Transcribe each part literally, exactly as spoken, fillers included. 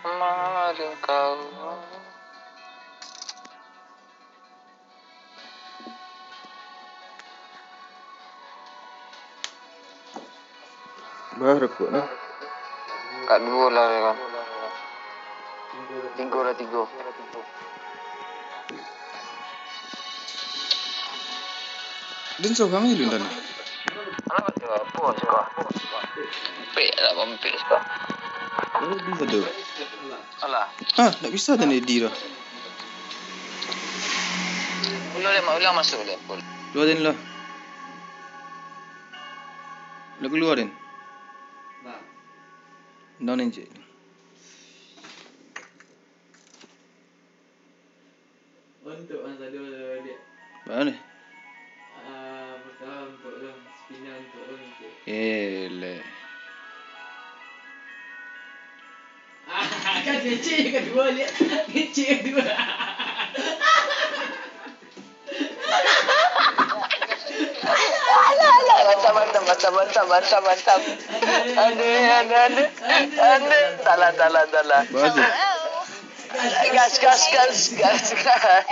Maring kau. Bah, rokok ni. Kak duo lah, ya kan? Tigo lah, tigo. Den sorang je, Lun, tadi. Alah, apo suko? Pek lah, pek suko. Oh, bisa tu. Alah. Hah, ndak bisa tadi di tu. Ulang, ulang, ulang masuk, ulang. Keluarin lah. Lah keluarin. Nah. Down, cik. Untuk masa dua baliak. Mana? Ah, pertama untuk lu, sepindah untuk lu, cik. Eleh. Ah, kan kecil yang kedua, lihat. Kecil yang kedua. Alah, alah, mantap, mantap, mantap, mantap, mantap, mantap. Aduh, aduh, aduh, aduh. Salah, salah, salah. Bagus. Gas, gas, gas, gas, gas.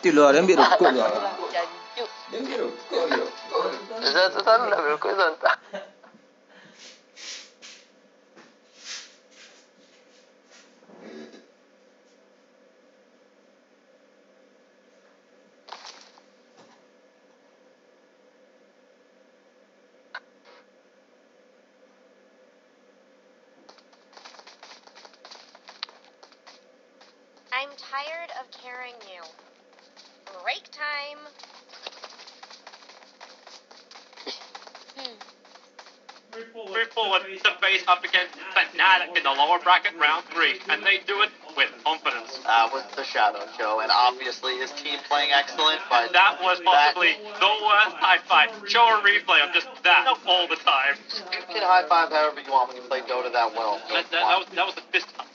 Ti luar, ambil rokok luar. Ambil rokok luar. Satu tahun dah berokok sebentar. I'm tired of carrying you. Break time. Hmm. Three forward to face up against Fnatic in the lower bracket round three, and they do it with confidence. Uh, with the Shadow Show, and obviously his team playing excellent, but that was possibly the worst high five. Show a replay of just that all the time. You can high five however you want when you play Dota that well. That, that, that was, that was the fist pump.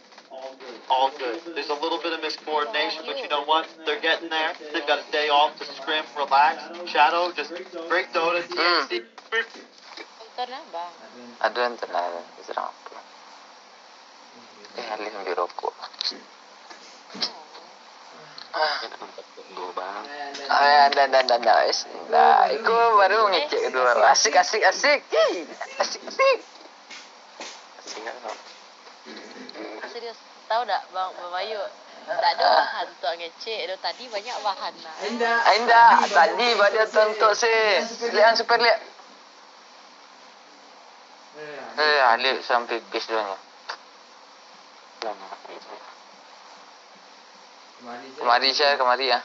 All good. There's a little bit of miscoordination, but you know what? They're getting there. They've got a day off to scrim, relax. Shadow, just break Dota, T N C. Nonton lah, Bang. Aduh, nonton lah. Diserang apa? Eh, Alif ambil rokok. Ah. Bang. Ah, dah, dah, dah, dah. Is-, dah. Iko baru ngecek dulu. Asik, asik, asik. Ih, asik, asik. Asik kan, Bang? Serius, tahu tak, Bang, Bang Bayu? Tak ada bahan untuk ngecek tu. Tadi banyak bahan lah. Indak, tadi pada tontok si Lian Super Lian. Eh, Alif sampai pis duanya. Kemari saya, kemari ah.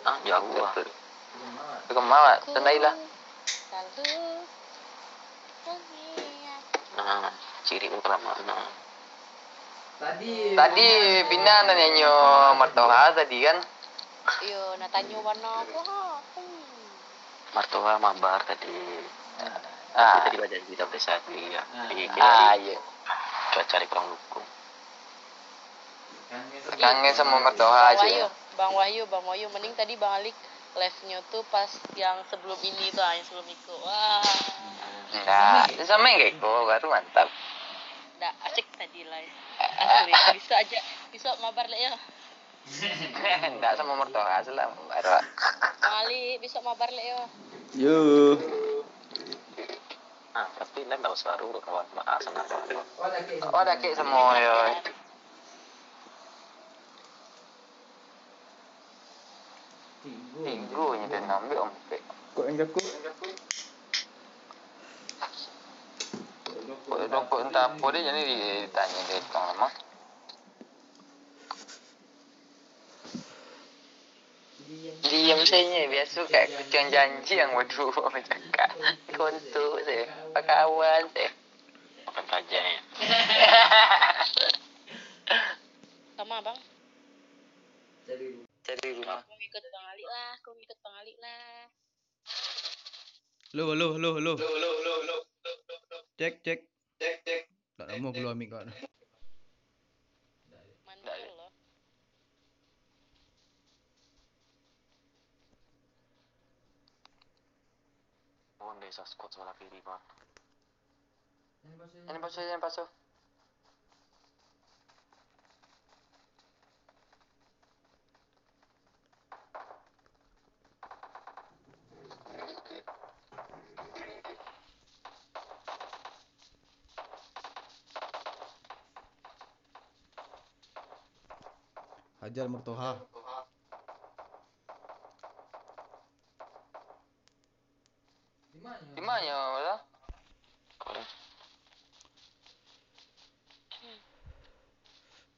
Ah, jauh ah. Kemawak, tandai lah. Nah, ciri pun kelamaan. Nah. Tadi Bina nanyo Martoha tadi kan? Iyo, nak tanyo bana ko ha. Hmm. Martoha mabar tadi. Ah. Tapi tadi badan kita besar tadi ya. Ah. Jadi kita Ah, di-, iyo. Cuaca di kurang dukung. Kangen samo Martoha Bang aja. Wahyu, Bang Wahyu, Bang Wahyu. Mending tadi Bang Alik live-nyo tu pas yang sebelum ini tu, ah, yang sebelum iko. Wah. Nah, sama yang kayak iko, baru mantap. Ndak, asik tadi live. Asli, bisa aja. Bisa mabar lek yo. Ndak samo Martoha, salah mabar. Bang Ali, bisa mabar lek yo. Yo. Ah, tapi nan ndak usah dulu kawan. Ah, senang banget. Oh, dah kek semua yo. Tigo nyo tu nang ambiak ompek. Kok yang jaku? Kok rokok entah apo dia jadi di-, ditanyo dia tang mah. Diam saja, biaso kak kucing janji yang baduo bacakak. Kontuk se, bakawan se. Makan tajam ya. Sama, Bang. Cari rumah. Aku ngikut Bang Ali lah, aku ngikut Bang Ali lah. Halo, halo, halo, halo. Cek, cek. Tak lama keluar mic kau tu. Mantul loh. Oh, desa squad sebelah kiri, Bang. Ini pasu, ini pasu. Fajar Murtoha. Di ma nyo, Bang?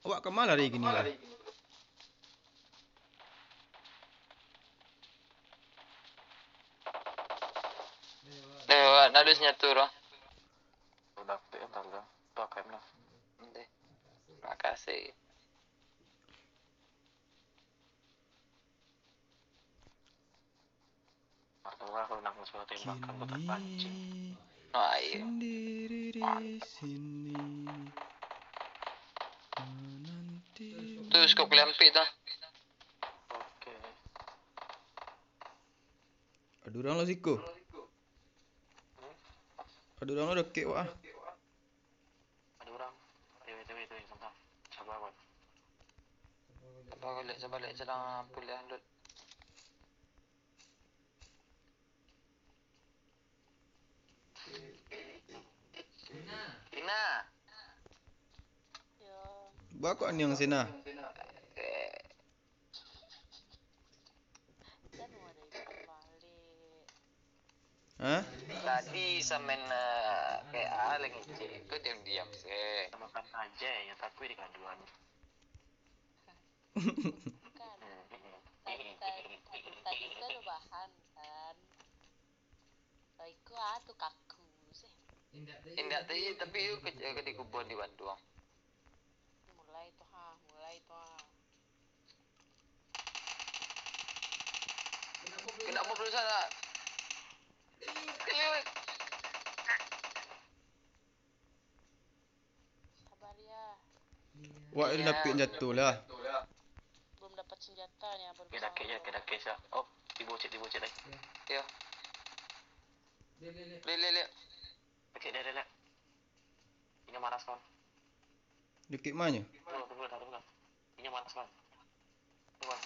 Awak ka ma lari kini lah? Eh, awak nak duit senjata tu. Udah, tu yang tahu dah. Tu A K M lah. Ndeh. Makasih. Martabak kalau nak sesuatu yang makan, kau terpancing. Kini Oh, iya. sendiri di sini menanti. Tu skop kalian ambil tu. Oke. Ada urang lah siko. Hmm? Ada urang lah dakek wak ah. Ada urang. Tunggu, tunggu, tunggu, sabar. Sabar, Wan. Sabar, Wan, lek, sabar, lek, sadang puliah, Dut. Ina. Yo. Ba kok aniang sina? Eh. Jan mulai balik. Hah? Tadi samen, eh, P A lagi cek, kok diam-diam se. Makan aja ya, tapi di gaduhan. Bukan. Tadi, tadi, tadi, tadi kan rebahan, kan. Lah, iko ah, tu kaku sih. Indak tadi, tapi yo ke, ke di kubon di Bandung. Mulai tu ha, mulai tu ha. Kena apa perusahaan tak? Sabar ya. Wak, iyo, dapik jatuah lah. Belum dapat senjatanya, baru. Kedakek ya, kedakek sa. Oh, tibo cek, tibo cek lai. Yo. Liek, liek, liek. Cek dia, dia, dia. Ini marah, kawan. Dakek ma nyo? Tunggu, tunggu, tunggu. Ini marah, kawan. Tunggu, kawan.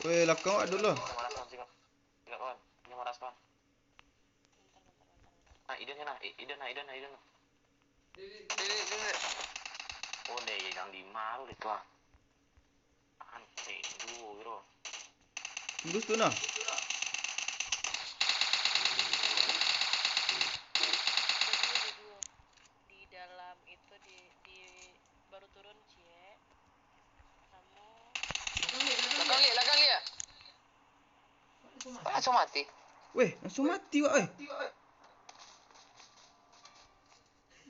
Weh, lakang wak dulu. Ini marah, kawan, singkat. Singkat, kawan. Ini marah, kawan. Ah, idenya nah, i-, idenya, idenya, idenya. Dek, dek, dek. Oh, deh, yang di maru itu ah. Anjing, duo, bro. Tembus tu nah. Video, video. Di dalam itu, di, di, baru turun, ciek. Samo. Lakang liek, lakang liek. Langsung mati. Weh, langsung mati wak, eh.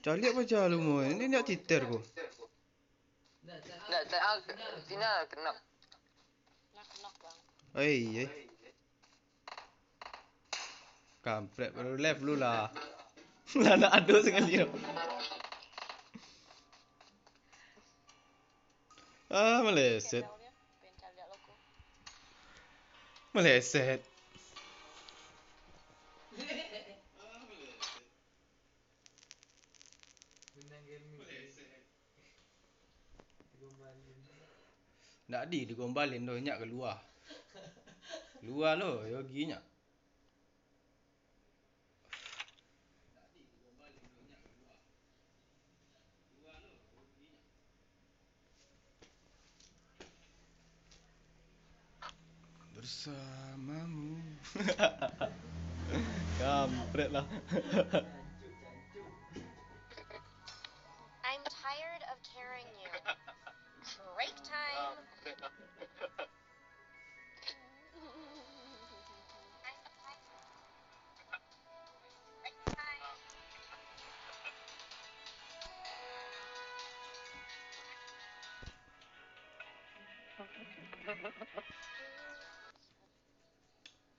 Caliak pacah lu mo. Ini nak cheater ko. Ndak, tak, ah, sini lah, kena. Nak, nak, Bang. Oi, eh. Kampret, baru left lu lah. Lah nak ado sekali tu. Ah, meleset. Pengen caliak lo ko. Meleset. Ndak di digombalin doh, nyak kalua. Kalua lo, yo gi nyak. Bersamamu. Kampret lah. I'm tired of carrying you. Break time.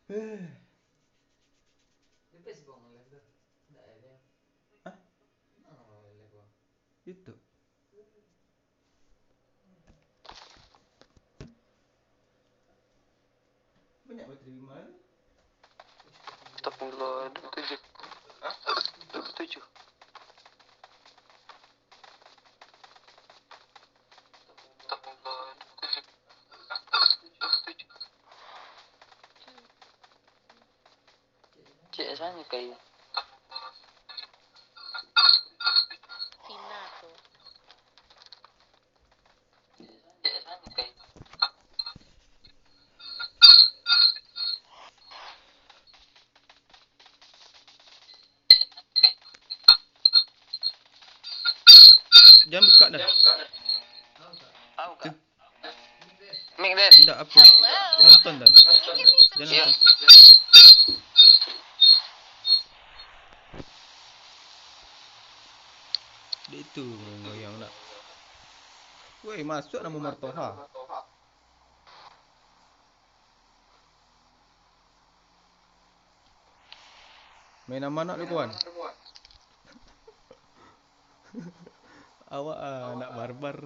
Hah? YouTube. Banyak bateri lima tu. Astagfirullah, dua puluh tujuh. Hah? Dua puluh tujuh. Astagfirullah, dua puluh tujuh. Dua puluh tujuh. Cek sana kayu. Fina tu. Cek sana kayu. Jangan buka dah. Tahu, Kak? Tuh. Mik, Des. Ndak apa. Nonton dah. Jangan nonton. Dek itu goyang nak. Woi, masuk nama Martoha. Main aman nak tu, kawan. Awak, ah, nak barbar.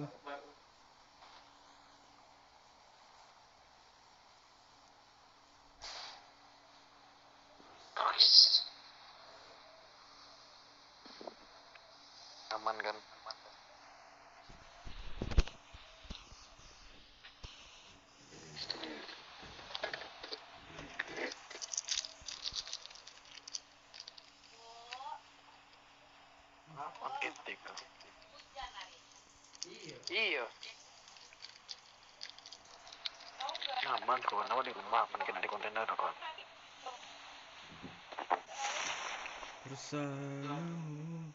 Aman kan? Makin tiga. Iyo. Nyaman, kawan. Awak di rumah, apan kena di kontainer, kawan. Bersamamu.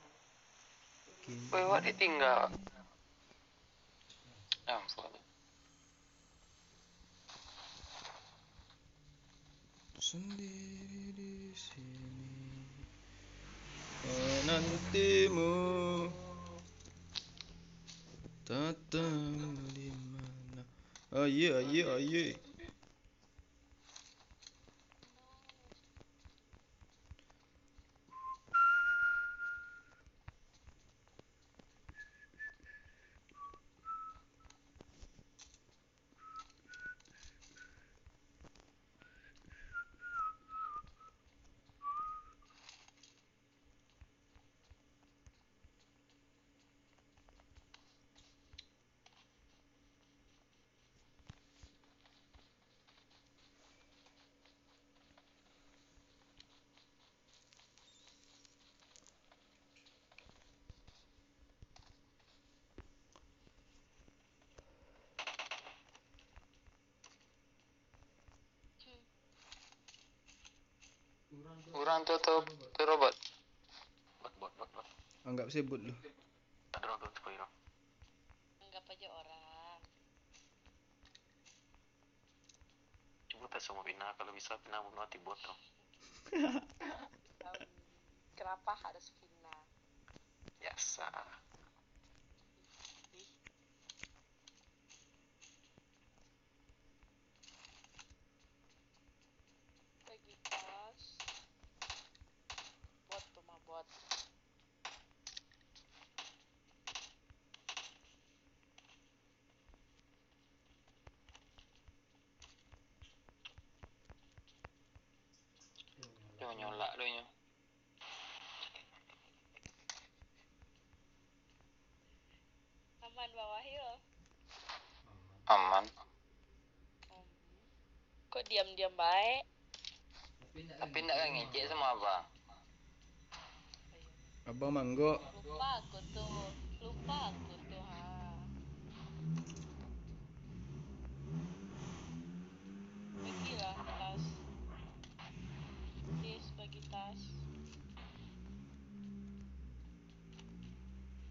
Woi, awak ditinggal. Ampun. Sendiri di sini. Menantimu. Tak tahu di mana. Aye, aye, aye. Urang tu atau tu robot? Bot, bot, bot, bot. Anggap se bot lu. Ada orang tu, sepoi orang. Anggap aja orang. Cubo tes samo Pina, kalau bisa Pina bunuh hati bot tu. Em, kenapa harus Pina? Biasa. Bagi tas. Bot tu mah, bot. Yo, nyolak do nyo. Aman bawah yo. Aman. Kok diam-diam bae? Tapi ndak ka ngecek samo abang. Abang manggo. Lupa aku tu, lupa aku tu, ha. Bagilah tas. Please, bagi tas.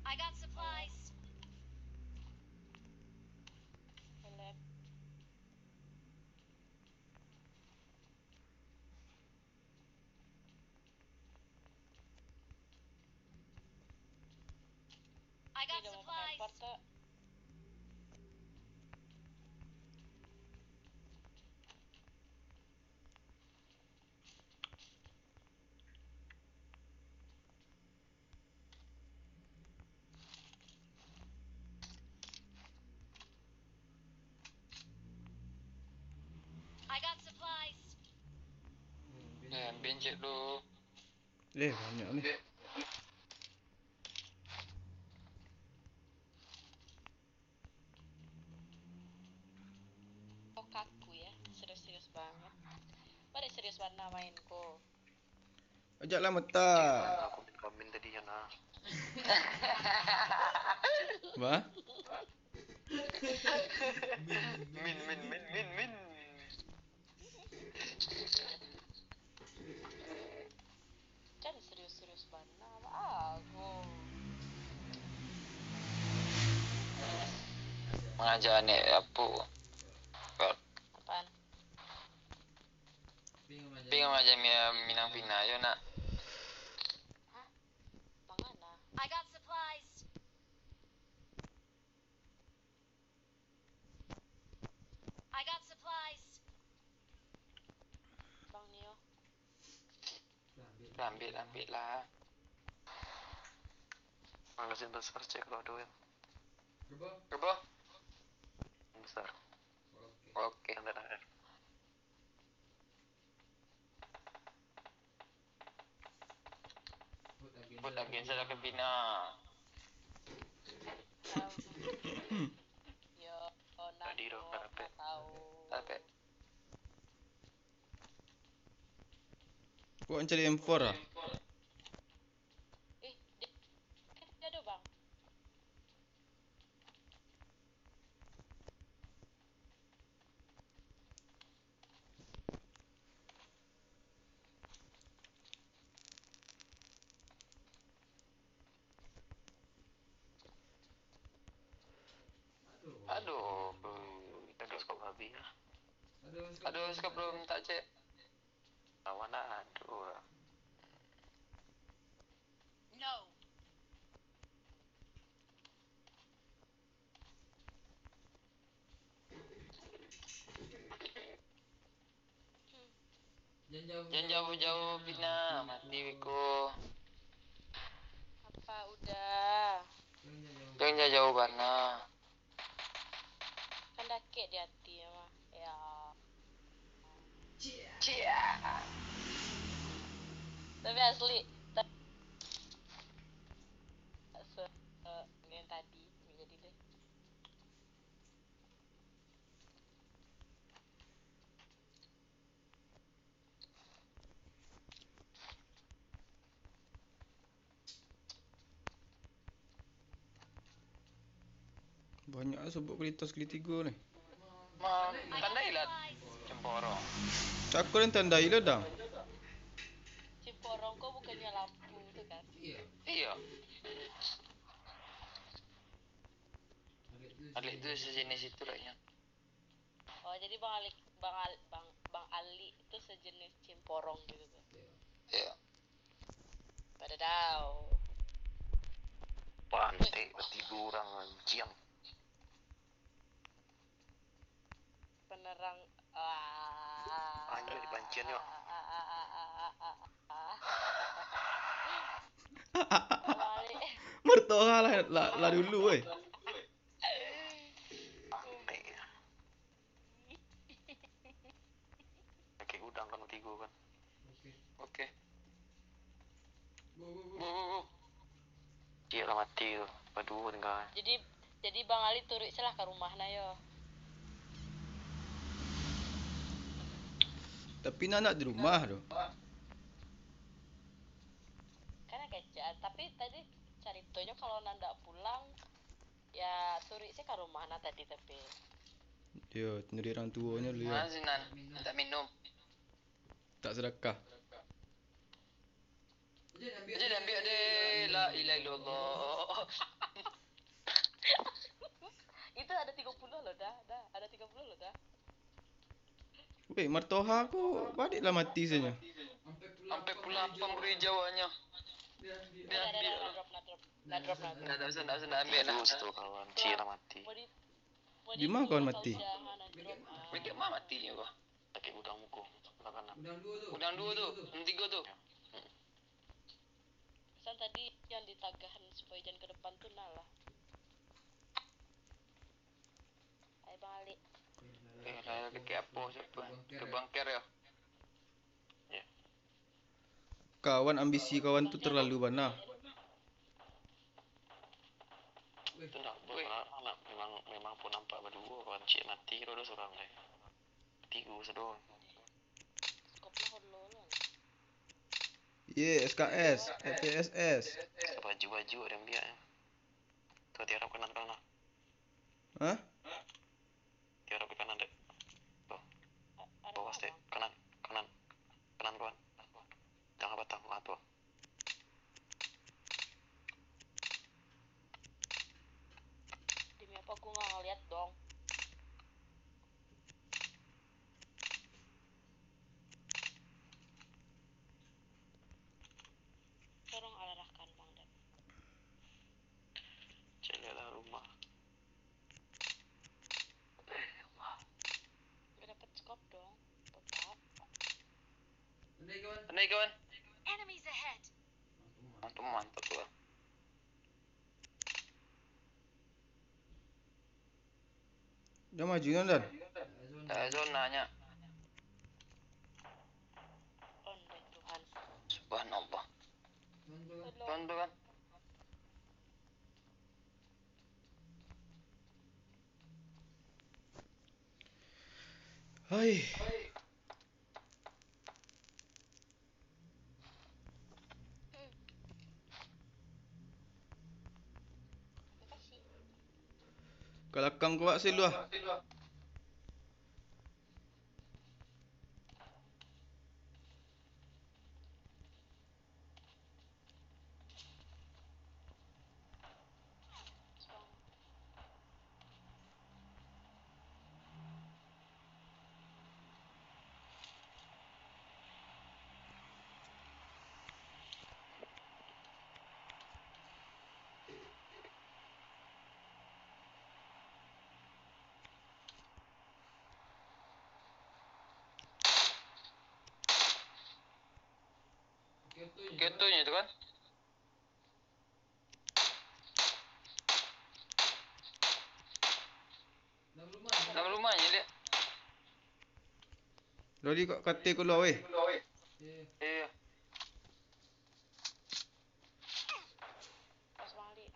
I got supplies. Lab. I got supplies. I got supplies. Eh, ambiak cek dulu. Eh, banyak ni. Kok kaku ya, serius-serius banget. Pada serius warna main ko. Ajaklah meta. Aku min kamin tadi ya nah. Wah? Min, min, min, min, min. Kan serius-serius bana, Pak Agung. Aja nek apo. Apaan? Tapi ngamaja Minang Pina yo nak. Hah? Mangana? I got supplies. I got supplies. Bang Nio. Ambil, ambil lah. Magazin besar cek kalau ada yang. Gerbang? Besar. Oke. Oke, ambil lah. Buat lagi, saya akan bina. Yo, tadi doh, karapet. Karapet. Kok cari M four ah? Eh, dia, dia ada, Bang. Aduh, beuh, kita bioskop habis lah. Aduh, skop belum tak cek. Lawan aduh lah. No. Jan jauh-jauh Pina, mati beko. Apa udah? Jan jauh-jauh bana. Kan dakek di hati mah. Ya. Cia. Tapi asli, ta-, tak se-, eh, yang tadi, jadi deh. Banyak lah sobok kualitas kali tigo ni. Ma-, tandai lah Cemporong. Cako yang tandai lah dah. Cemporong ko bukannya lampu tu kan? Iya. Alik tu sejenis itu lah ya. Oh, jadi Bang Alik, Bang Al-, Bang, Bang Alik tu sejenis cemporong gitu tuh. Iya. Pada tahu. Pantai batigo urang anjiang. Penerang, ah. Anjing dipancian yo. Bang Alik. Mertoha lah, lah, lah dulu, weh. Pakai gudang kan tigo kan. Oke. Go, go, go. Ciek lah mati tu. Baduo tinggal. Jadi, jadi Bang Ali turuik salah ka rumah nah yo. Tapi nak, nak di rumah tu. Kan kecek, tapi tadi caritonyo kalau nak ndak pulang, ya, turuik se ka rumah nah tadi, tapi. Yo, sendiri orang tuonyo dulu yo. Mana sinan? Minta minum. Tak sedekah. Jadi ambil deh, la ilaha illallah. Itu ada tiga puluh loh dah, dah, ada tiga puluh loh dah. Weh, Martoha ko balik lah mati sajo. Sampai pulang pemberi jawanya. Dia ambil. Nah, drop, nah, drop. Nah, drop, nah, drop. Ndak usah, ndak usah, ndak ambil lah. Aduh, satu kawan, Cina mati. Di mana kawan mati? Mereka mah mati juga. Sakik gudang muko, sebelah kanan. Gudang dua tu, gudang tiga tu. Pesan tadi yang ditagahan supaya jangan ke depan tu nah lah. Ayo Bang Ali. Eh, saya dekat apa siapa? Ke bangker ya? Ya. Kawan, ambisi kawan tu terlalu bana. Itu ndak apa, memang, memang pun nampak baduo, kawan ciek mati tu, ada surang deh. Tigo sado. Ye, S K S, F P S S. Baju-baju ada yang lihat ya. Tuh, tiarap kanan, kanan lah. Hah? Tiarap di kanan dek. Tuh. Bawah stek. Kanan, kanan. Kanan, kawan. Jangan batang. Ah, tuh. Demi apa aku nggak ngeliat dong? kawan. Enemies ahead. Mantap, mantap tu, kan. Dah maju, kan, Dan? Dah zonanya. Subhanallah. Tuan tu, kan. Hai. Kalakang ko wak siluah. Ketonyo tu kan. Dalam rumah je, liak. Lori kok katai kalua, weh. Iyo. Pas balik.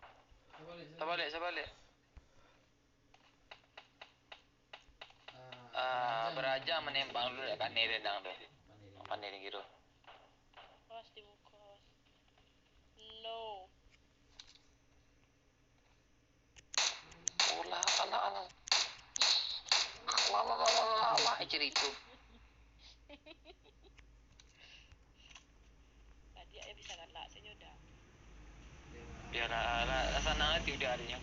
Sabalik, sabalik. Ah, baraja manembak dulu, dak kanai dendang tu. Kanai dengki tu. Awas di muko, awas. No. Alah, alah, alah. Alah, alah, alah, alah, alah, aja itu. Tadi ayo bisa galak sajo dah. Biar lah, lah, lah sanang hati udah adanya.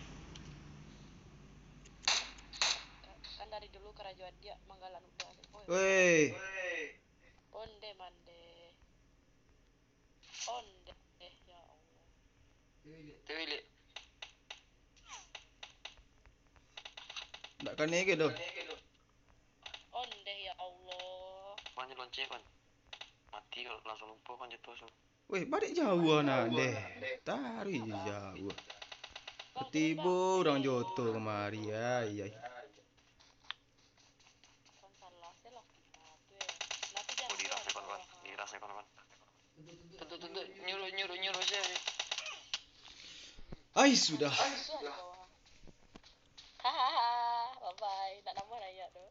Kan dari dulu karajo adiak manggalak udah. Oi. Weh. Onde mande. Onde, ya Allah. Tiwilik. Tiwilik. Ndak kanai ke tu? Onde, ya Allah. Pan je lonceng, pan. Mati kalau langsung lumpuh, pan jatuh langsung. Weh, baliak jauah nah, deh. Tarik je jauah. Tibo urang Joto kamari, ai, ai. Kan salah, salah kita tu, eh. Nanti Oh, jangan diras ni, kawan-kawan. Diras ni, kawan-kawan. Tuntut, tuntut, nyuruh, nyuruh, nyuruh saya ni. Ai, sudah. Hahaha, bye-bye. Nak nambah nanya tu.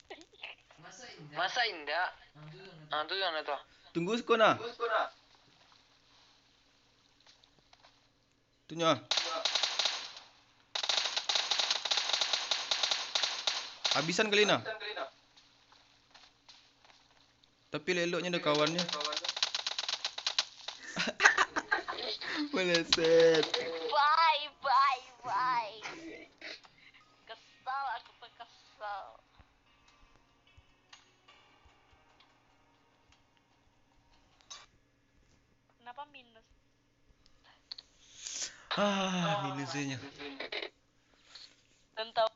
Masa indak? Ah, tu yang tu. Tunggu siko nah. Tunyo ah. Abisan kali nah. Tapi elok-eloknyo ado kawannyo. Meleset. Bye, bye, bye. Kesal, aku tuh kesal. Kenapa minus? Ah, minusnya. Tentang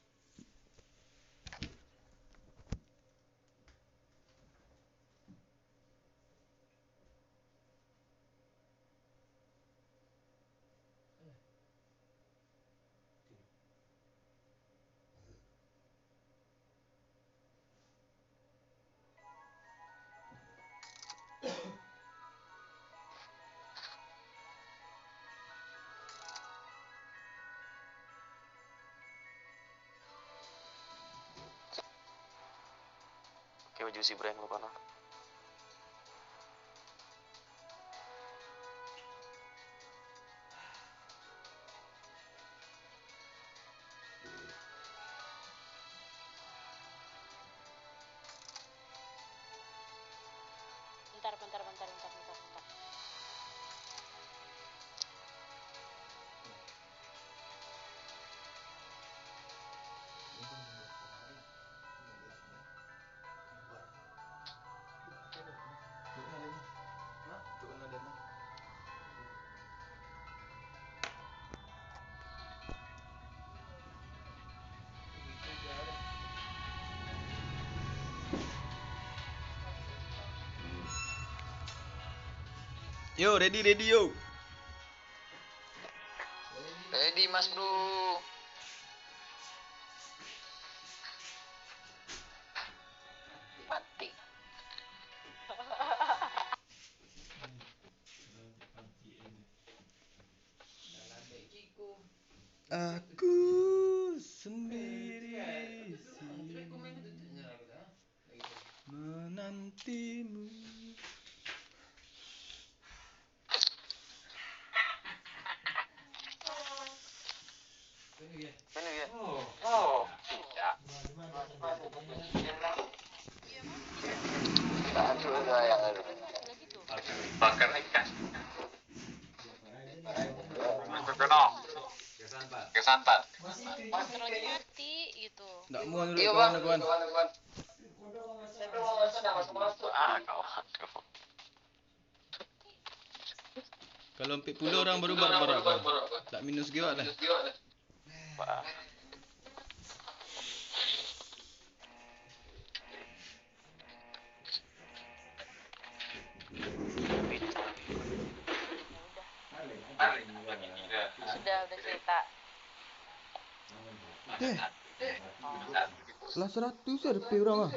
Oke, baju si Brian lupa nah. Bentar, bentar, bentar, bentar, bentar, bentar. Yo, ready, ready, yo. Ready, Mas Bro. Mati. Aku sendiri di sini menantimu. Makan ikan. Kena. Kesantan. Kontrolnya mati gitu. Ndak mau. Iyo, kawan, Bang. Kawan. Ah, kawan. Kalau ampek puluah urang baru barak-barak, kawan. Tak minus giwak dah. Wah. Sudah, sudah cerita. Deh, lah saratus R P urang ah.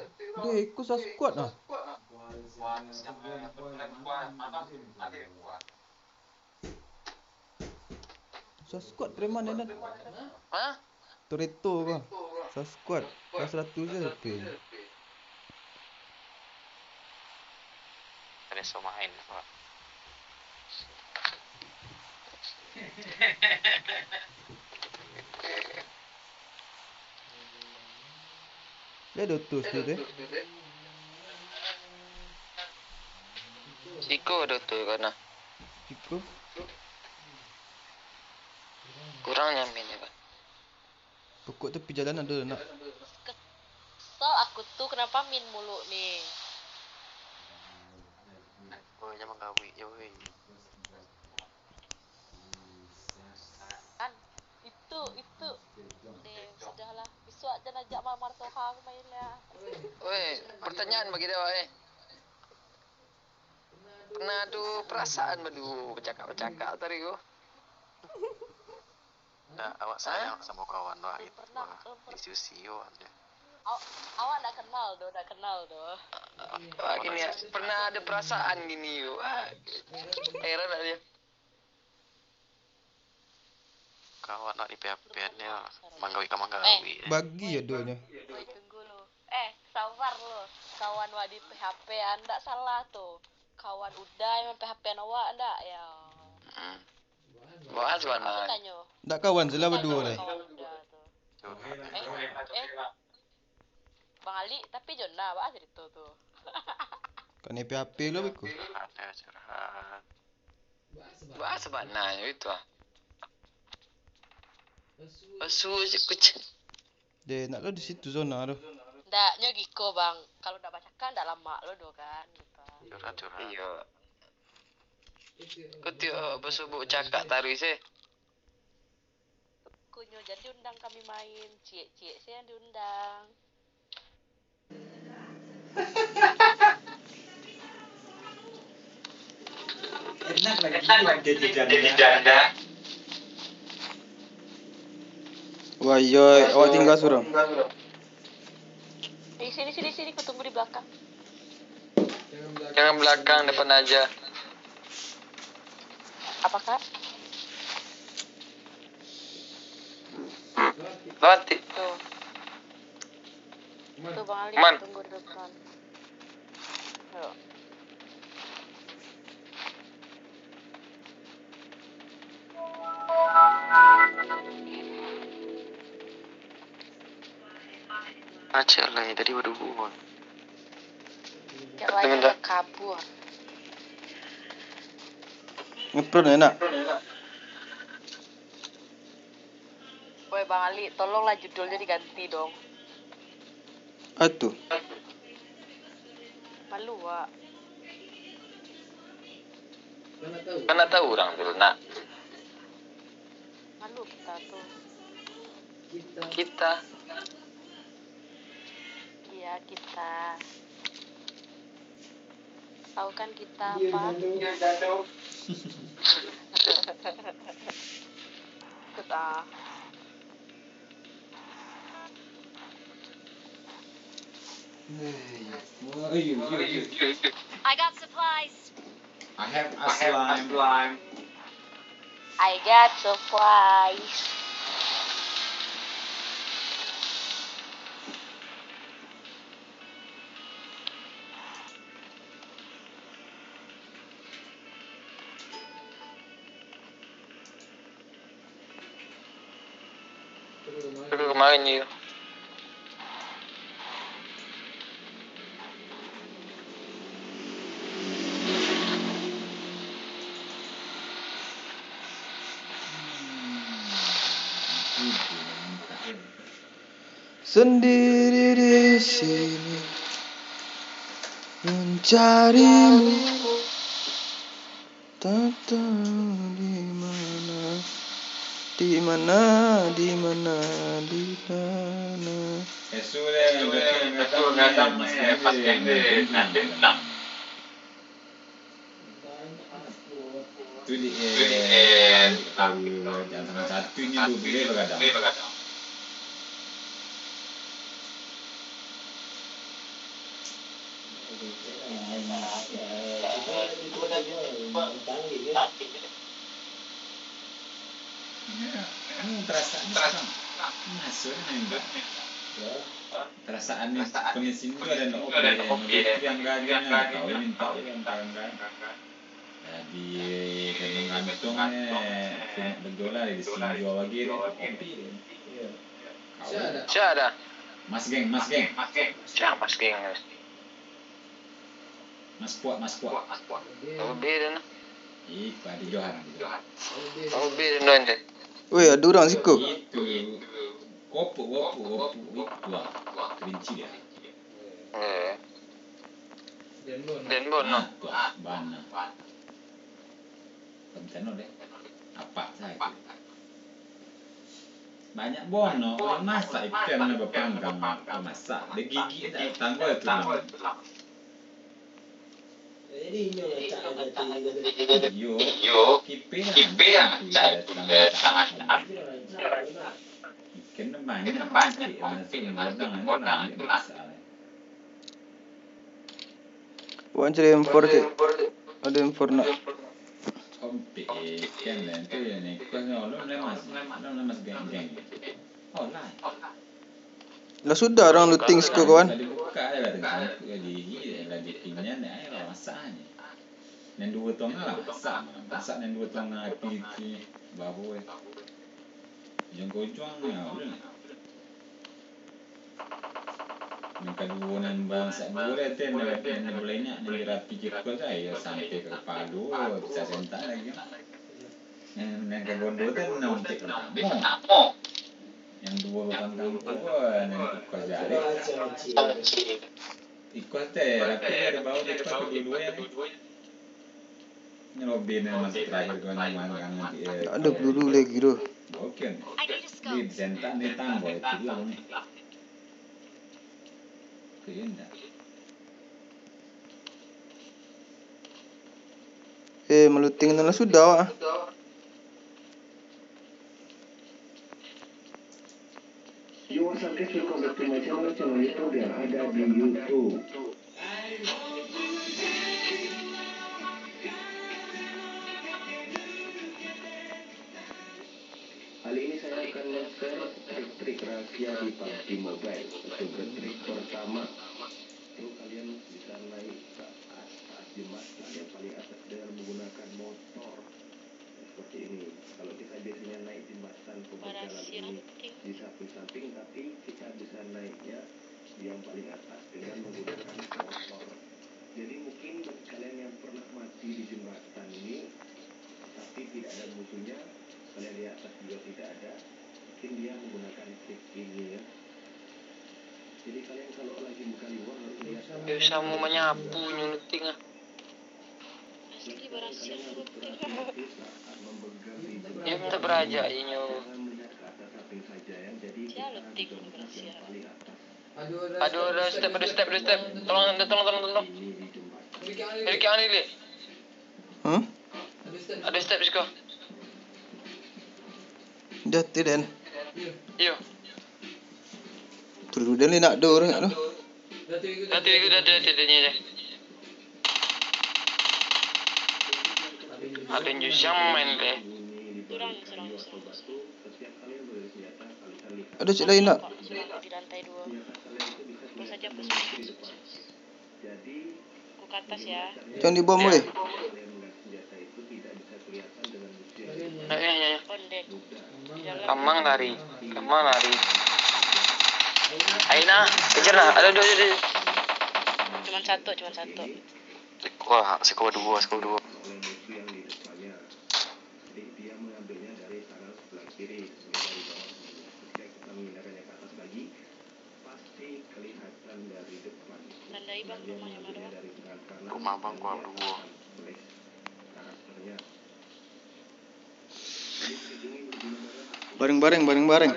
Deh, iko sa-squad ah. Sa-squad preman, Enan. Hah? Toretto ko. Sa-squad. Lah saratus je tapi. Ada so main. Dia dotus tu deh. Siko dotus kana. Siko. Kurang nyamin ya, Pak. Pokok tepi jalan ado nak. Kesal aku tu, kenapa Min mulu ni? Oh, jangan gawik je, weh. Kan, itu, itu. Deh, sudahlah. Bisuak jan ajak Mamar Toha aku main lah. Weh, pertanyaan bagi dia, weh. Pernah ado perasaan baduo bacakak-bacakak tadi ko? Ndak, awak sayang samo kawan wak gitu. Pernah, wah, belum pernah. Diskusi wak je. Aw-, awak ndak kenal doh, ndak kenal doh. Wak gini ya, pernah ado perasaan gini yo. Wah, heran aja. Kawan wak di P H P-an yo, manggawi ka manggawi. Eh. Bagi yo duonyo. Woi, tunggu lu. Eh, sabar lu. Kawan wak di P H P-an, ndak salah tu. Kawan Uda yang P H P-an awak ndak, yo? Hmm. Bahas bana. Aku tanyo. Ndak kawan sila baduo lai. Kawan Uda tu. Curhat. Eh, eh. Bang Ali, tapi Jona, bah cerita tu. Kanai P H P lo beko. Curhat, yo, curhat. Bah sebenarnyo itu ah. Pasu je kucing. Deh, nak lo di situ zona tu. Ndak, nyo giko, Bang. Kalau ndak bacakak, ndak lamak lo doh kan, gitu. Curhat, curhat. Iyo. Kau tiok basubuik cakak taruih sih. Kunyo jan diundang kami main, ciek-ciek se yang diundang. Enak lagi jadi janda. Wah, iyo, awak tinggal surang. Di sini, sini, sini, ku tunggu di belakang. Jangan belakang, depan aja. Apa, Kak? Nanti. Tuh. Tuh, Bang Ali, man, tunggu di depan. Ayo. Aceh lah, tadi baduo. Cak Tapi wajah minta kabur. Ngepron enak. Woi, Bang Ali, tolonglah judulnya diganti dong. Atu. Malu, Wak. Kan ndak tahu urang tu, nak. Malu kita tu. Kita. Iya, kita. Tahu kan kita apa? Ikut ah. I got supplies. I have a slime. I got supplies. Tapi kemarin je. Sendiri di sini mencarimu. Tak tahu di mana, di mana, di mana, di mana. Esu deh, betul ngadang eh, pas kende nanti enam. Tu di eh, jalan satu ni dua boleh begadang. Perasaan ni, perasaan ni kondisi ni ada nak oke, yang gaji ni tahu minta yang tangga. Jadi kena gantung eh, punya bejola di sini jual lagi tu, kopi dia. Siapa dah? Mas geng, mas geng. Siapa mas geng? Mas kuat, mas kuat. Tahu beda nah. Ih, pada Johan. Tahu beda nah je. Weh, ada orang siko. Itu. Kopuk, kopuk, kopuk. Itu lah. Kerinci dia. Eh. Denbon no. Bana. Tenteno deh. Apak sajo. Banyak bono, masak ikan nan bapanggang, masak. Dia gigi tak tangguh tu. Yo, yo, kipe lah. Ikan banyak, masak, masak. Wan cari M four cek. Ada M four nak. Sampai ikan lah tu yang ikut ni orang lemas, orang lemas geng-geng. Oh lah. Lah sudah orang looting siko kawan. Tadi buka je lah tengah sangkut je gigi je lah di pinyan ni ayo lah masak ni. Nan dua tongah lah masak. Masak nan dua tongah api tu baru eh. Ujung ke ujung ni lah. Nan kaduo nan bangsa duo deh, teh, nan, nan balenyak, nan dirapi kikua tu, iyo, sampai ka kapalo, bisa sentak lagi. Nan, nan kagondo tu, nan ontek partamo. Nan duo pantang tu, nan kikua jari. Kikua teh, rapi dari bawah, kikua kaduo-duo, yo. Ini lobby ni masih terakhir kau nak makan nanti. Tak ada peluru lagi tu. Oke. Di sentak ni tambah itu hilang ni. Oke, indah. Eh, meluting tu lah sudah, wak. Yo, what's up guys, welcome back to my channel, channel YouTube yang ada di YouTube. Kali ini saya akan men-share trik-trik rahasia di PUBG Mobile. Untuk trik pertama, itu kalian bisa naik ke atas jembatan yang paling atas dengan menggunakan motor. Seperti ini. Kalau kita biasanya naik jembatan pembegalan ini di samping-samping, tapi kita bisa naiknya di yang paling atas dengan menggunakan motor. Jadi mungkin bagi kalian yang pernah mati di jembatan ini, tapi tidak ada musuhnya, kalian di atas juga tidak ada, mungkin dia menggunakan trik ini ya. Jadi kalian kalau lagi berkali wah harus lihat. Dia sama menyapu nyuluting ah. Dia minta beraja inyo. Sial, tik, sial. Aduh, aduh, step, aduh, step, aduh, step. Tolong, tolong, tolong, tolong. Dari kanan ni, Lik. Hah? Ado step siko. Jati den. Iyo. Perlu den ni nak do urang tu. Jati, jati, jati, jati, jati. Ado yang main teh. Surang, surang, surang. Ado cik lain nak? Di lantai dua. Push aja, push, push, push, push. Aku ke atas ya. Jangan dibom, weh. Nah, ya, ya, ya. Onde. Di dalam. Kamang lari. Kamang lari. Aina, kejar lah. Aduh, aduh, aduh, aduh. Cuman satu, cuman satu. Siko, siko duo, siko duo. Tandai, Bang, rumahnya mana, Bang? Rumah Bang kurang duo. Bareng-bareng, bareng-bareng.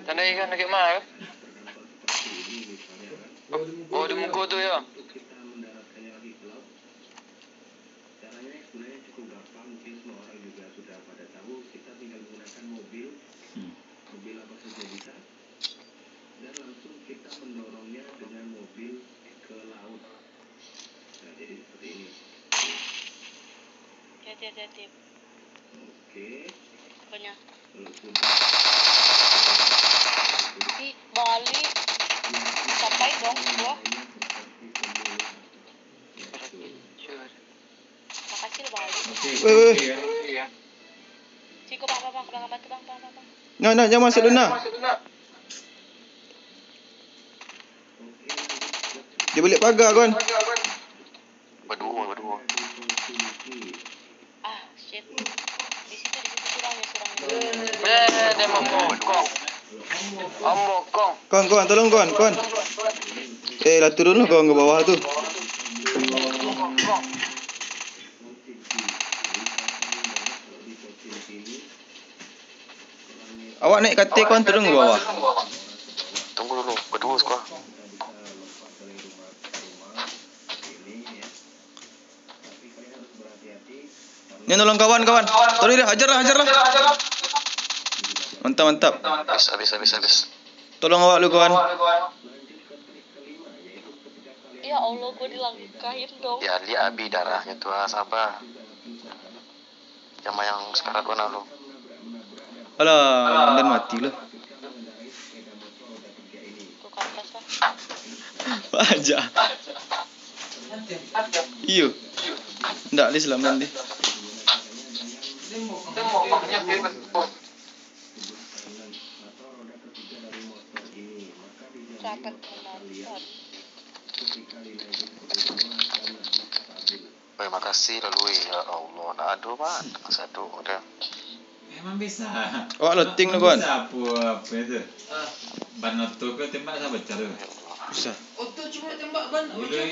Tandai kan dekat mana, kan? Oh, di muko tu, yo. Caranya sebenarnya cukup gampang, mungkin semua orang juga sudah pada tahu. Kita tinggal menggunakan mobil, hmm, mobil apa saja bisa, dan langsung kita mendorongnya dengan mobil ke laut. Nah, jadi seperti ini. Hati-hati, hati-hati. Oke. Apanya? Kalau sudah. Ih, balik. Sampai dong, gua. Makasih lo, Bang. Oke, eh, oke, ya. Ciko, Bang, Bang, Bang, Bang, bantu, Bang, Bang, Bang, Bang. Nah, nah, jangan masuk dulu, nah. Dia balik pagar, kawan. Baduo, baduo. Ah, shit. Di situ, di situ, surang, ya, surang. Eh, dia mokong. Om mokong. Kawan, kawan, tolong, kawan, kawan. Eh, lah turun lah, kawan, ke bawah tu. Awak naik ka ateh, kawan, turun ke bawah. Tunggu dulu, baduo siko. Ni nolong kawan, kawan. Tolong dia, hajar lah, hajar lah. Mantap, mantap. Habis, habis, habis, habis. Tolong awak lu, kawan. Ya Allah, gua dilangkahin dong. Ya, lihat abi darahnyo tu, ah, sabar. Jamaah yang sakarat tu nah, lu. Alah, mandan mati lah. Aja. Iyo. Ndak, Lis, lah, mandan, Lis. Sangat menonton. Oi, makasih lah, Lui. Ya Allah, ndak ado, Mat. Masih ado, udah. Memang bisa. Awak loading tu, kawan. Bisa apo, apo itu? Ban oto ko tembak samo pecah tu. Bisa. Oto cuma tembak ban, udah.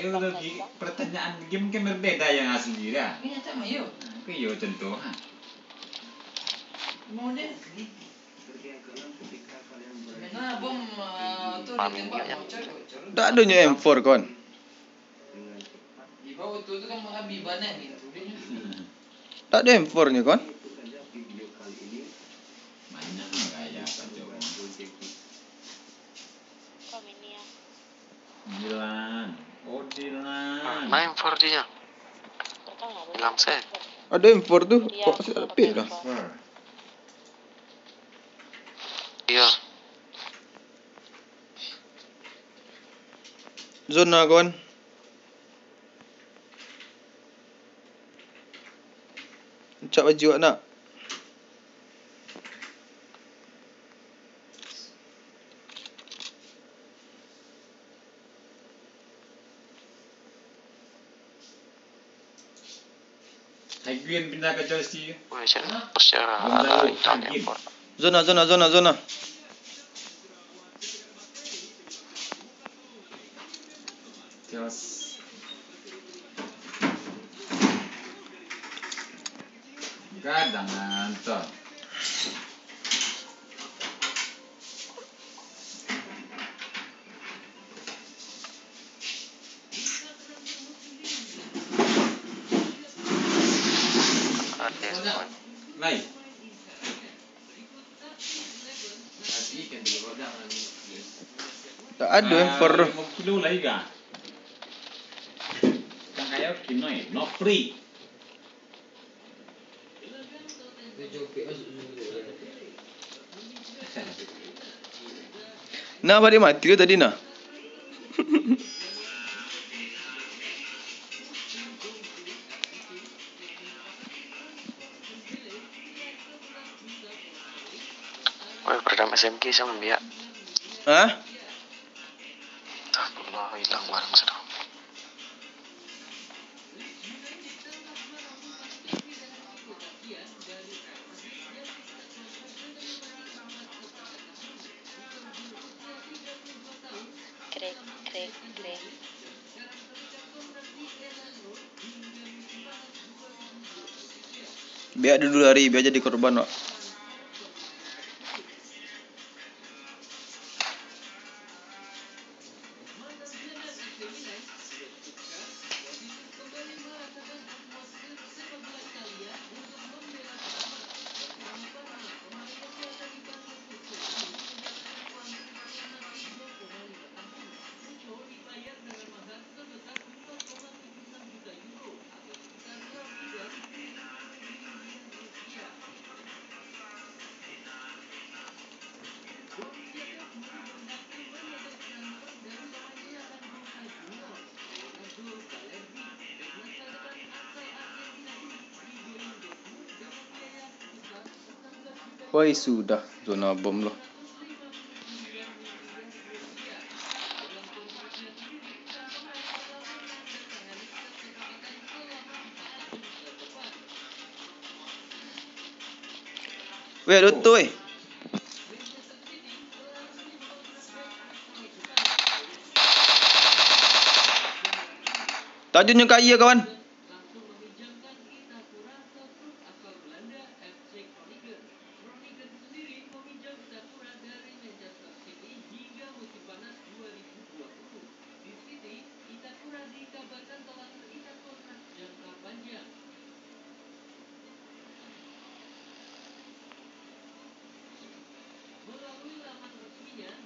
Iyo, udah, pertanyaan game kan berbeda yang asli dah. Ini nyata mah, yo. Oke, yo, contoh, ha. Model. Nah, bom, eh, tu ditembak, bocor, bocor. Ndak adonyo M four, kawan. Di bawah tu, tu kan makan biban, eh, gitu. Ndak ado M four nyo, kawan. Banyak gaya kacau. Kau mini ya. Dilan. Oh, Dilan. Nah, M four dinyo. Bilang se. Ado M four tu, kok masih tak dapik dah. Four. Iyo. Zona, kawan. Cak baju awak nak. Hai Gwyn pindah ka Chelsea. Weh, siapa? Siapa? Belum tahu. Hai Gwyn. Zona, zona, zona, zona. Jos. Gadang ngantor. Lai. Tak ado, eh, for. Limo kilo lai kah? Kan kayo kino, eh, not free. Nah, baliak mati tu tadi nah. Woi, peredam S M G saya ambiak. Hah? Astagfirullah, hilang barang sudah. Krek, krek, krek. Biak dulu lari, biak jadi korban, wak. Woi, sudah zona bom lo. Weh, ado tu, weh. Tajun nyo ka aia, kawan.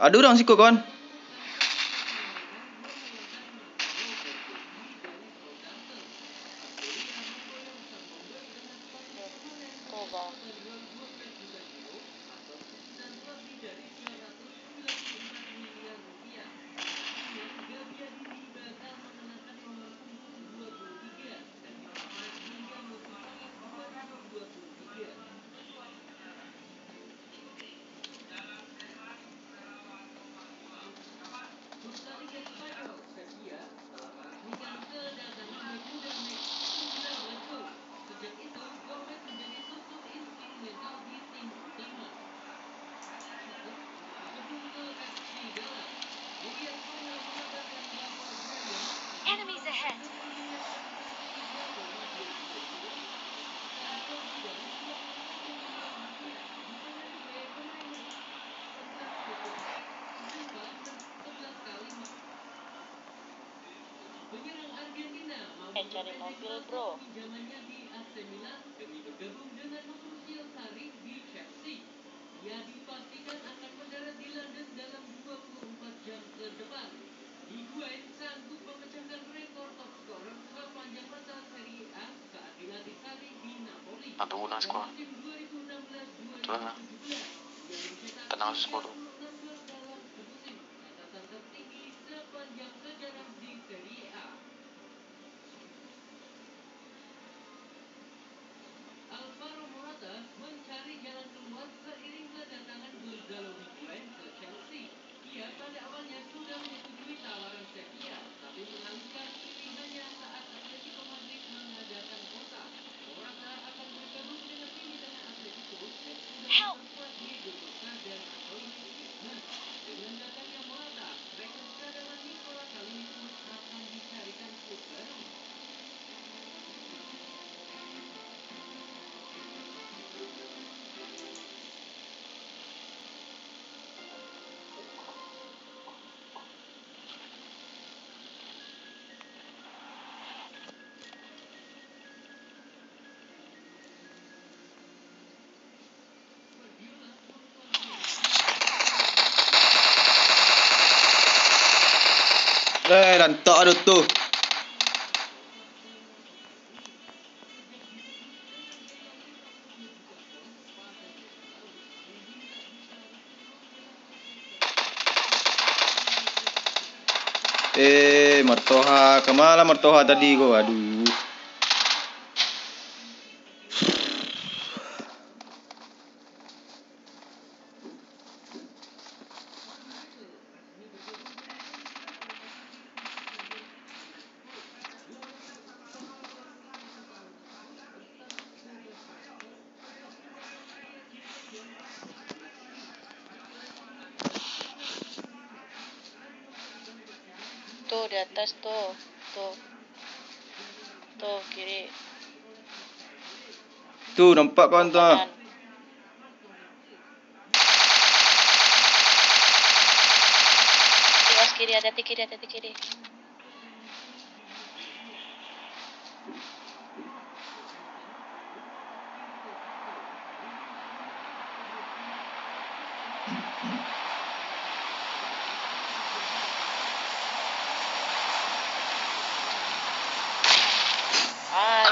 Ado urang siko, kawan. Enemies ahead. Eh, cari mobil, bro. Nah, tunggu nang siko. Tenang, siko tu. Alvaro Morata mencari jalan keluar seiring kedatangan Gonzalo Higuain ke Chelsea. Ia pada awalnya sudah menyetujui tawaran Sevilla, tapi mengalihkan pilihannya saat Atletico Madrid mengadakan kontak. Morata akan bergabung dengan tim di tengah Atletico dan sudah memperkuat Diego Costa dan Antoine Eh, lantak ado tu. Eh, Martoha, kama lah Martoha tadi ko? Aduh. Tuh, di atas tuh. Tuh. Tuh, kiri. Tuh, nampak kawan tu, ah. Kanan. Awas kiri, hati-hati kiri, hati-hati kiri. Ai.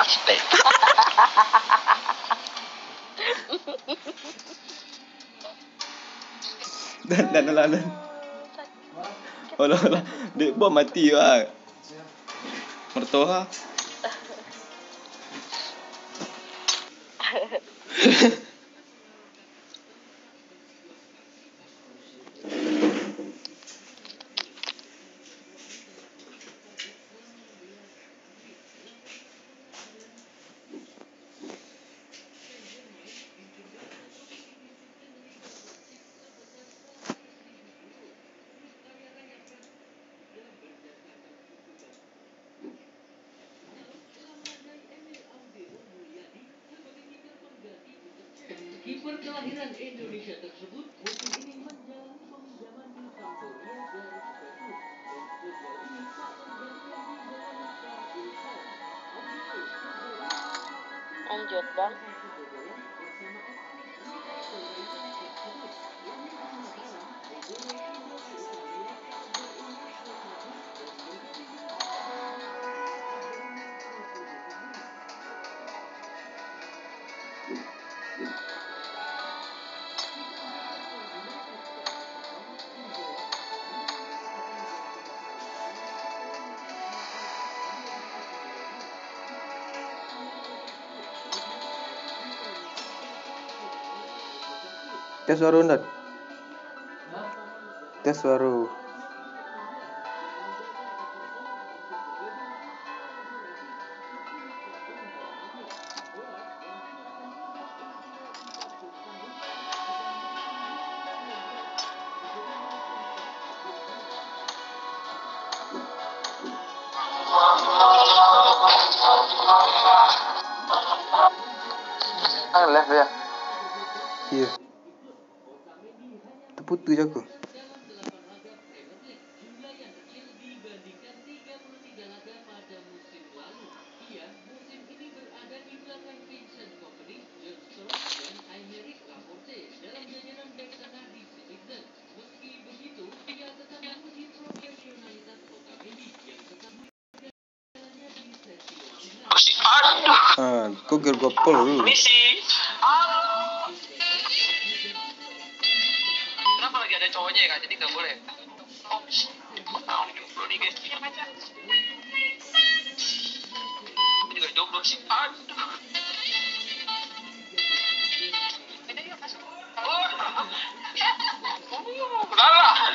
Dan, dan, dan, dan. Olah, olah. Dek bom mati, ah. Martoha. Kiper kelahiran Indonesia tersebut musim ini menjalani peminjaman di Sampdoria dari Juventus dan sejauh ini tak tergantikan di dalam skuad tim. Lanjut, Bang. Tes suaro, Ndan. Tes suaro. Ang live ya? Iya. Terputus aku. Ah, kau gear gopol lu. Misi. Kenapa lagi ada cowoknya ya, Kak? Jadi nggak boleh. Oh, ini guys. Ini juga jomblo sih. Aduh. Udah lah.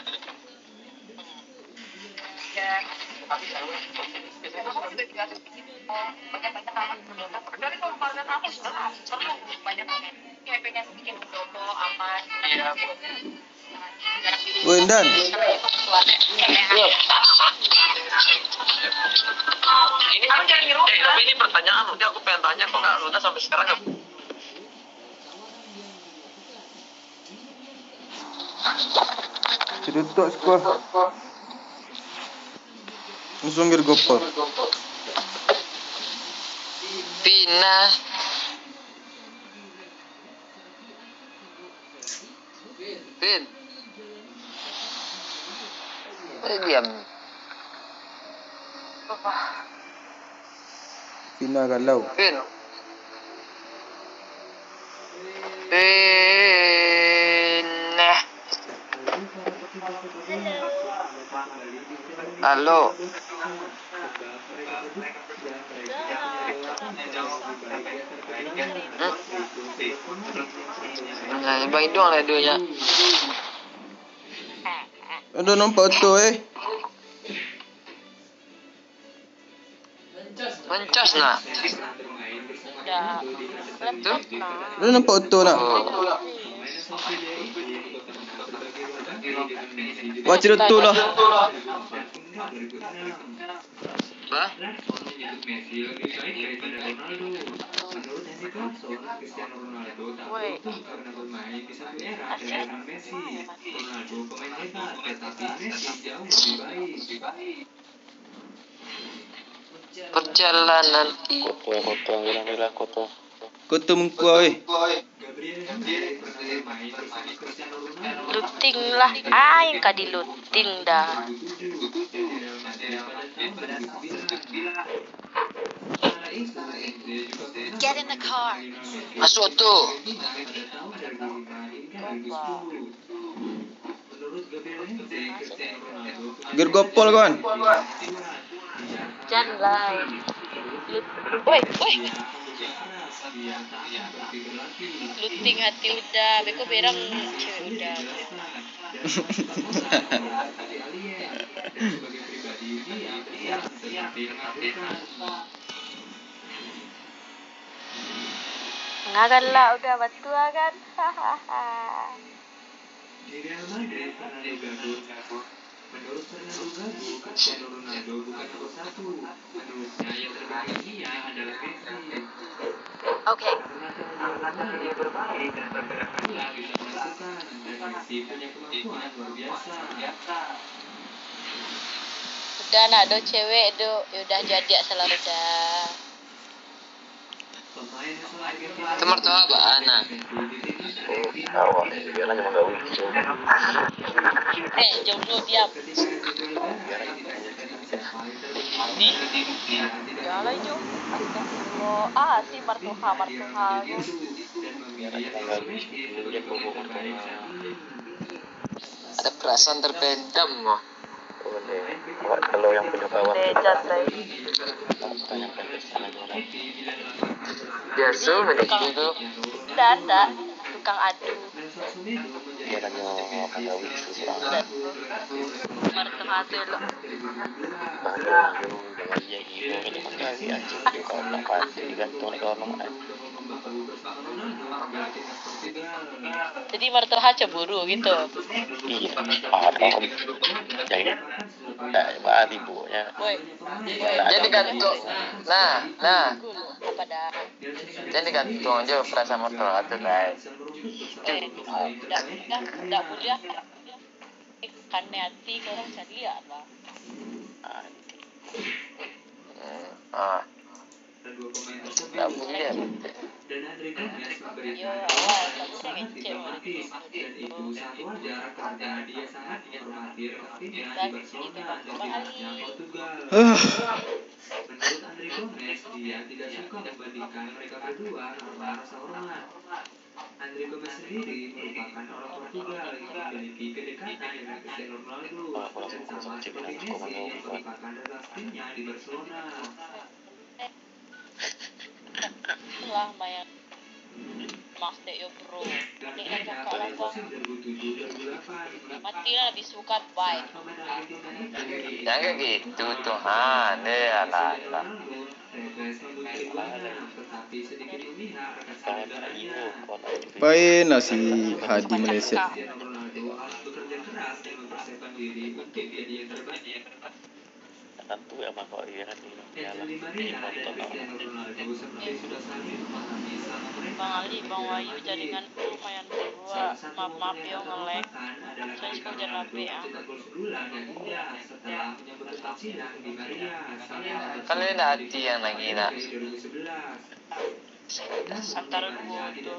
Woi, Ndan. Ini, eh, tapi ini pertanyaan, nanti aku pengen tanya, kok Kak Luna sampai sekarang nggak Cedutuk siko. Langsung gear gopol. Pina. Pin. Eh, diam. Pina galau. Pin. Pin. Nah. Halo. Hmm? Nah, Bang Idung lah duanya. Aduh, nampak tu, eh. Mancas nah. Tu? Lu nampak oto nak? Oh. Wah, cerita tu lah. Bah? Woi. Asyik. Perjalanan. Koto, koto, bilang-bilang koto. Koto mengkuah, eh. Luting lah, aing ka diluting dah. Get in the car. Masuk tu. Gergopol, kawan. Jan lai. Lut-, woi, woi. Luting hati Uda, beko berang cewek Uda. Ngagalak Uda batua kan? Hahaha. Di Real Madrid, Fernando Gago. Menurut Fernando Gago, Cristiano Ronaldo bukan nomor satu. Menurutnya, yang terbaik dunia adalah Messi. Oke. Karena cara dia bermain dan pergerakan bola bisa menentukan, dan Messi punya kemampuan luar biasa. Uda nak do cewek do, yo Uda jadi salah Uda. Tu mertua baa nah? Oh, awak, bialah cuma gawi. Eh, jomblo diam. Ni? Bialah jo. Astagfirullah. Ah, si mertua, mertua. Bialah cuma gawi. Dia bohong mertua. Ada perasaan terpendam, wah. Boleh. Awak kalau yang punya kawan. Biaso macam tu. Ndak, ndak. Tukang adu. Dia hanya mengawin seseorang. Marah tu hati lo. Baru yang dia gila, kalau pakai aja, kalau nak pasti digantung oleh orang. Jadi mertua cemburu gitu. Iya, paham, paham. Jadi, tak, bah, timbulnya. Woi. Jadi gantung. Nah, nah. Apa dah? Jadi gantung aja perasaan mertua tu, guys. Eh, dah, dah, dah kuliah. Kanai hati korang caliak lah. Ah. Hmm, ah. Ndak buliah. Yo, awak selalu dah ngecek orang tu. Tapi, tapi, tapi, Andre Gomez sendiri merupakan orang Portugal yang memiliki kedekatan dengan Cristiano Ronaldo dan sama seperti Messi yang merupakan rekan timnya di Barcelona. Lah, main. Mas dek yo, bro. Dek yo, kakak lah, Bang. Mati lah, habis suka, bye. Jangan gitu, Tuhan. Eh, alah, alah. Pain lah si Hadi meleset. Bang Ali, Bang Wayu, jaringan lumayan buruk. Maaf, maaf yo, nge-lag. Saya semua jalan B A. Kalian ada hati yang lagi nak. Antara dua tu.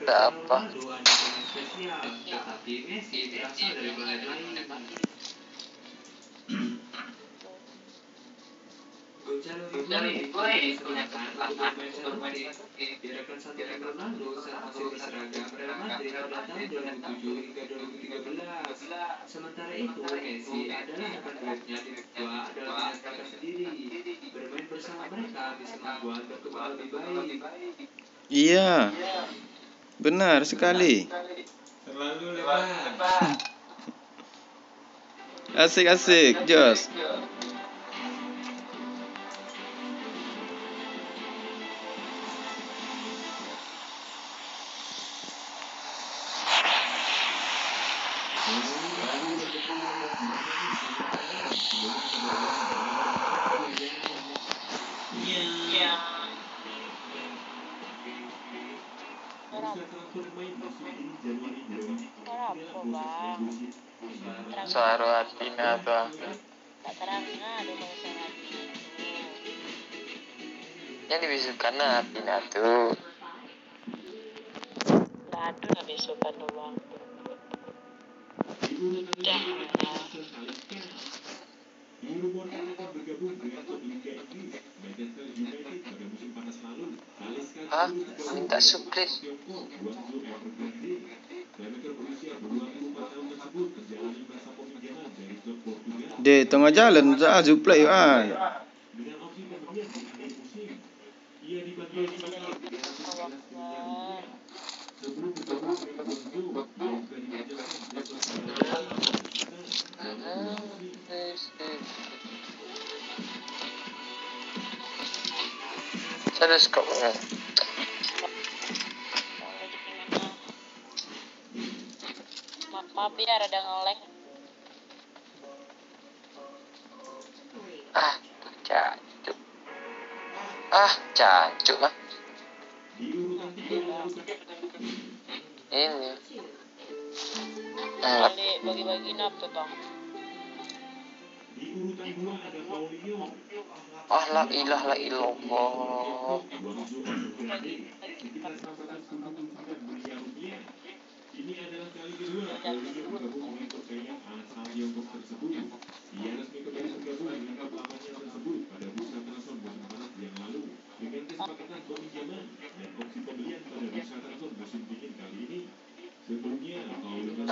Ndak apa. Iya, benar sekali. Asik, asik, jos. Ora apo, Bang. Suaro atina tu ah. Dak taranga doh kalau suaro atina tu. Yang dibisukan atina tu. Dak ado lah bisukan tu, Bang. Dah lah. Hah? Minta suplai. Deh, tangah jalan sa suplai ah. Sa-, ada skop. Ma-, maaf ya, rada nge-lag. Ah, cancuk. Ah, cancuk lah. Ini. Hmm. Balik bagi-bagi napa, Bang? Ah, la ilaha illallah.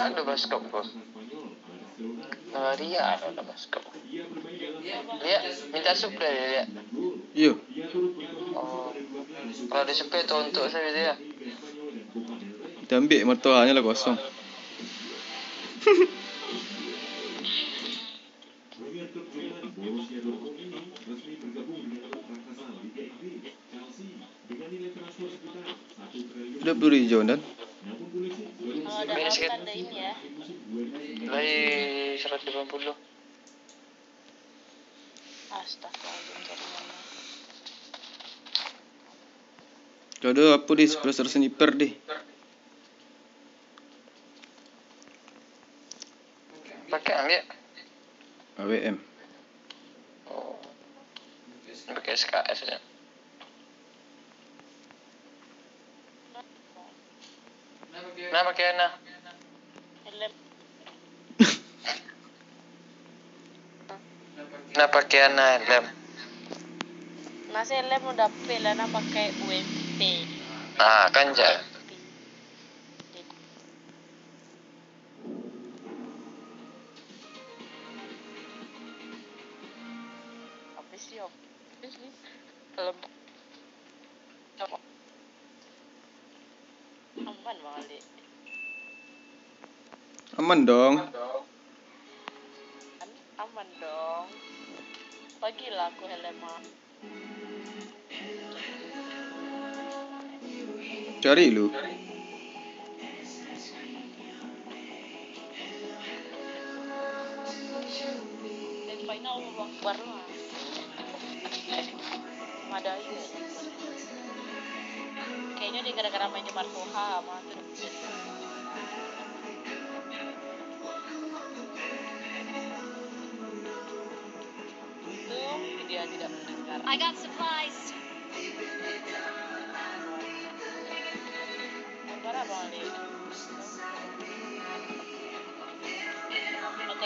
Ado baskop ko. Nah, Ria ado baskop. Lia, minta suplai, Lia. Iyo. Oh. Kalau ada suplai tu untuk saya, Lia. Kita ambil motor hanya lah kosong. Dua puluh ribu, Jon. Kalau ada orang tanda ini ya. Lai seratus lapan puluh. Astagfirullahaladzim, jadi mana? Kau ada apa di sebelah sniper deh? Pakai ambil. A W M. Oh. Pakai S K S aja. Nah, pakai nah. Helm. Nah, pakai nah helm. Masih helm udah pil lah, nah pakai U M P. Ah, kan ja. Apa sih, apa sih? Kalau aman balik. Aman dong. Aman dong. Pagilah aku helm ah. Cari lu. Baru lah. Madai. Kayaknya dia gara-gara main di Markoha mah. Untung dia tidak mendengar. I got supplies. O T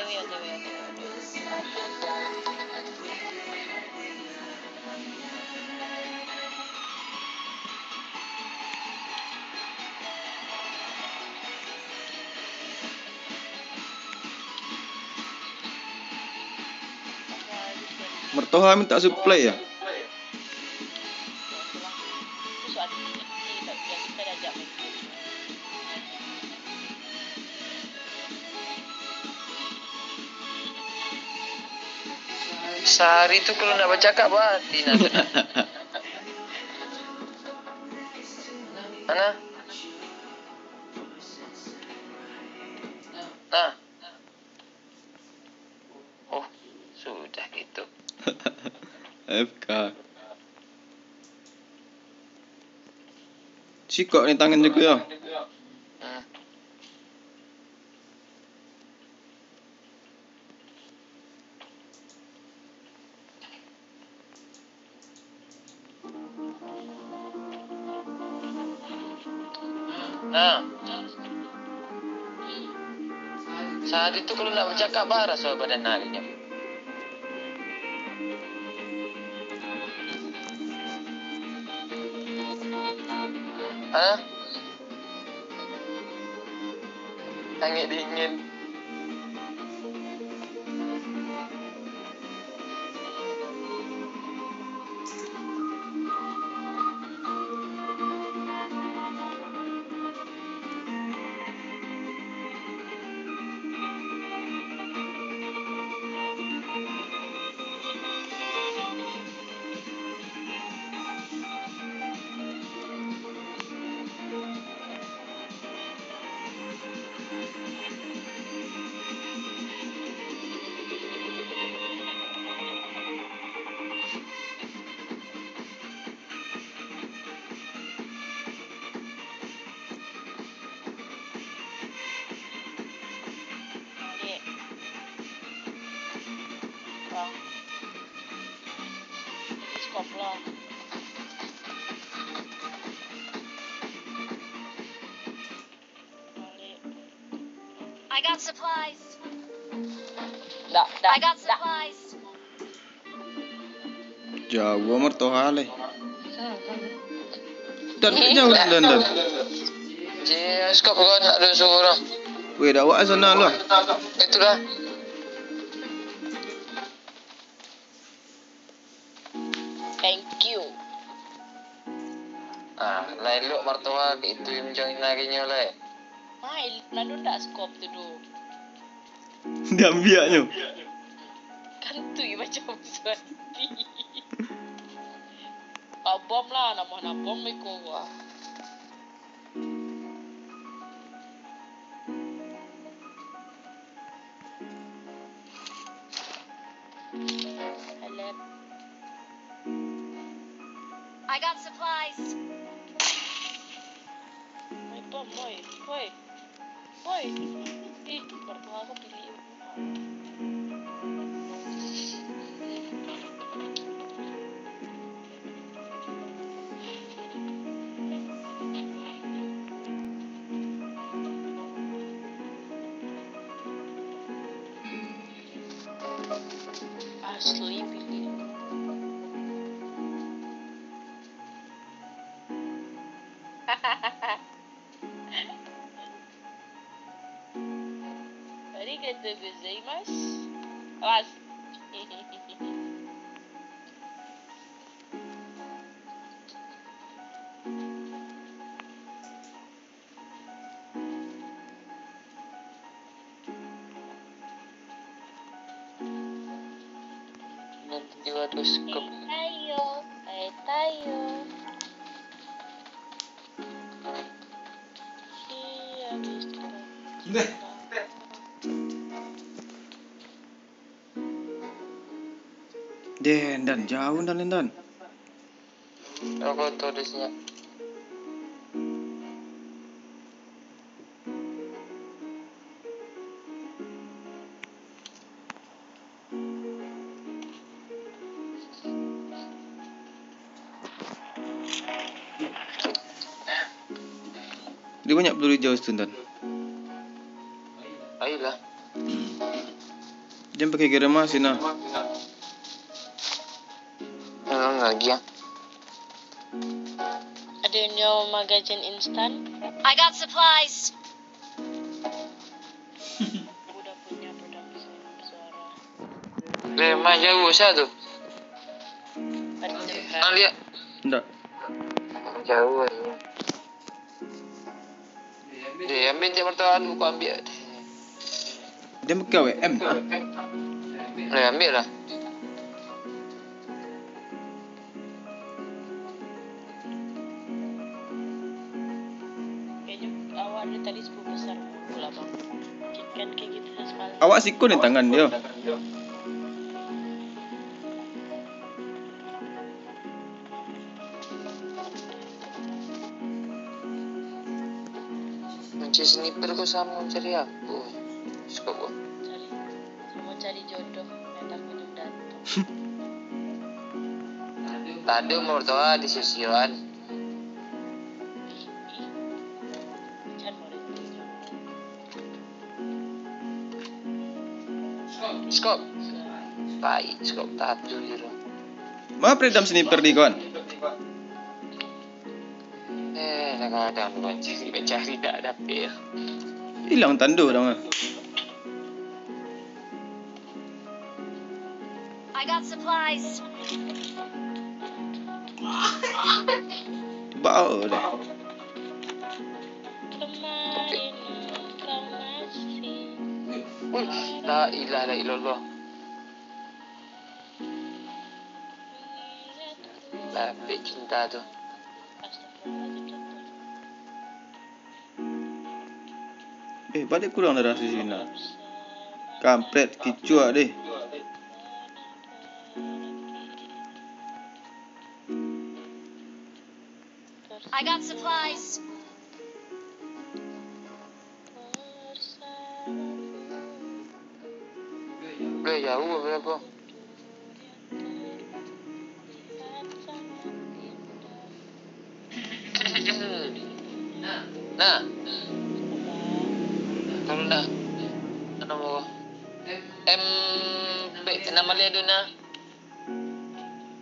W, O T W, O T W. Martoha minta supply ya? Sahari tu kalau nak bacakak, bah, Tina tu nak. Mana? Nah. Oh, sudah gitu. F K. Sikok ni tangan juga ya. Hmm. Nah. Saat itu kalau nak bacakak, bah, raso badan nari nyo. Hah? Angek dingin. Dek. Bang. Stop lah. Balik. I got supplies. Dak, dak, I got dak. Supplies. Jauah martoha lai. Dan, jauah, Dan, Dan, Dan. Ji, skop kau nak dulu suruh. Weh, dak awak sana lu ah. Itulah. Thank you. Ah, lah elok martoha kek itu yang macam ina kek nyo lai. Mai, nan tu dak skop tu doh. Diambiaknyo. Kan tu macam suati. Abom lah, namo abom iko wah. Help. I got supplies. Mai bom, woi. Woi. Woi. Ih, baru aku pilih. Asli pilih. Arigatou gozaimasu. Awas. Nanti waduh skop. Tayo, eh, tayo. Iya, Mister. Deh. Den, Dan, jauah, Dan, Den, Dan. Apa tuh di sini? Dia banyak peluru hijau situ, Tan. Ayolah. Jan pakai garam ah, Sina. Memang lagi ah. Ada nyo magazin instan. I got supplies. Udah punya produksi suara. Memang jauh sa tu. Ada cerita. Ah, lihat. Ndak. Jauh aja. Deh, ambil je martabak tu, kau ambil. Dia bukan W M. Eh, ambil lah. Kayaknya awak ni tadi sepuluh besar pula, Bang. Kan kayak gitu sekali. Awak sikun ni tangan dia. Mancari sniper ko samo mancari apo? Skop ko. Cari, samo cari jodoh, yang tak kunjung datang. Tadi umur tua di sisian. Ih, ih. Can mau di sini. Skop. Baik, skop tatu je tu. Ma peredam sniper di kawan? Eh, kadang-kadang tu mancari, mancari tak dapek. Hilang tando dah mah. I got supplies. Bau dah. Kemarin kau masih. Wih, la ilaha illallah. Lapik cinta tu. Eh, baliak kurang darah di sini nah. Kampret, kicuak deh. I got supplies. Udah jauh berapa? Nah. Kalau nak, nama apa? M P enam kali ada nah.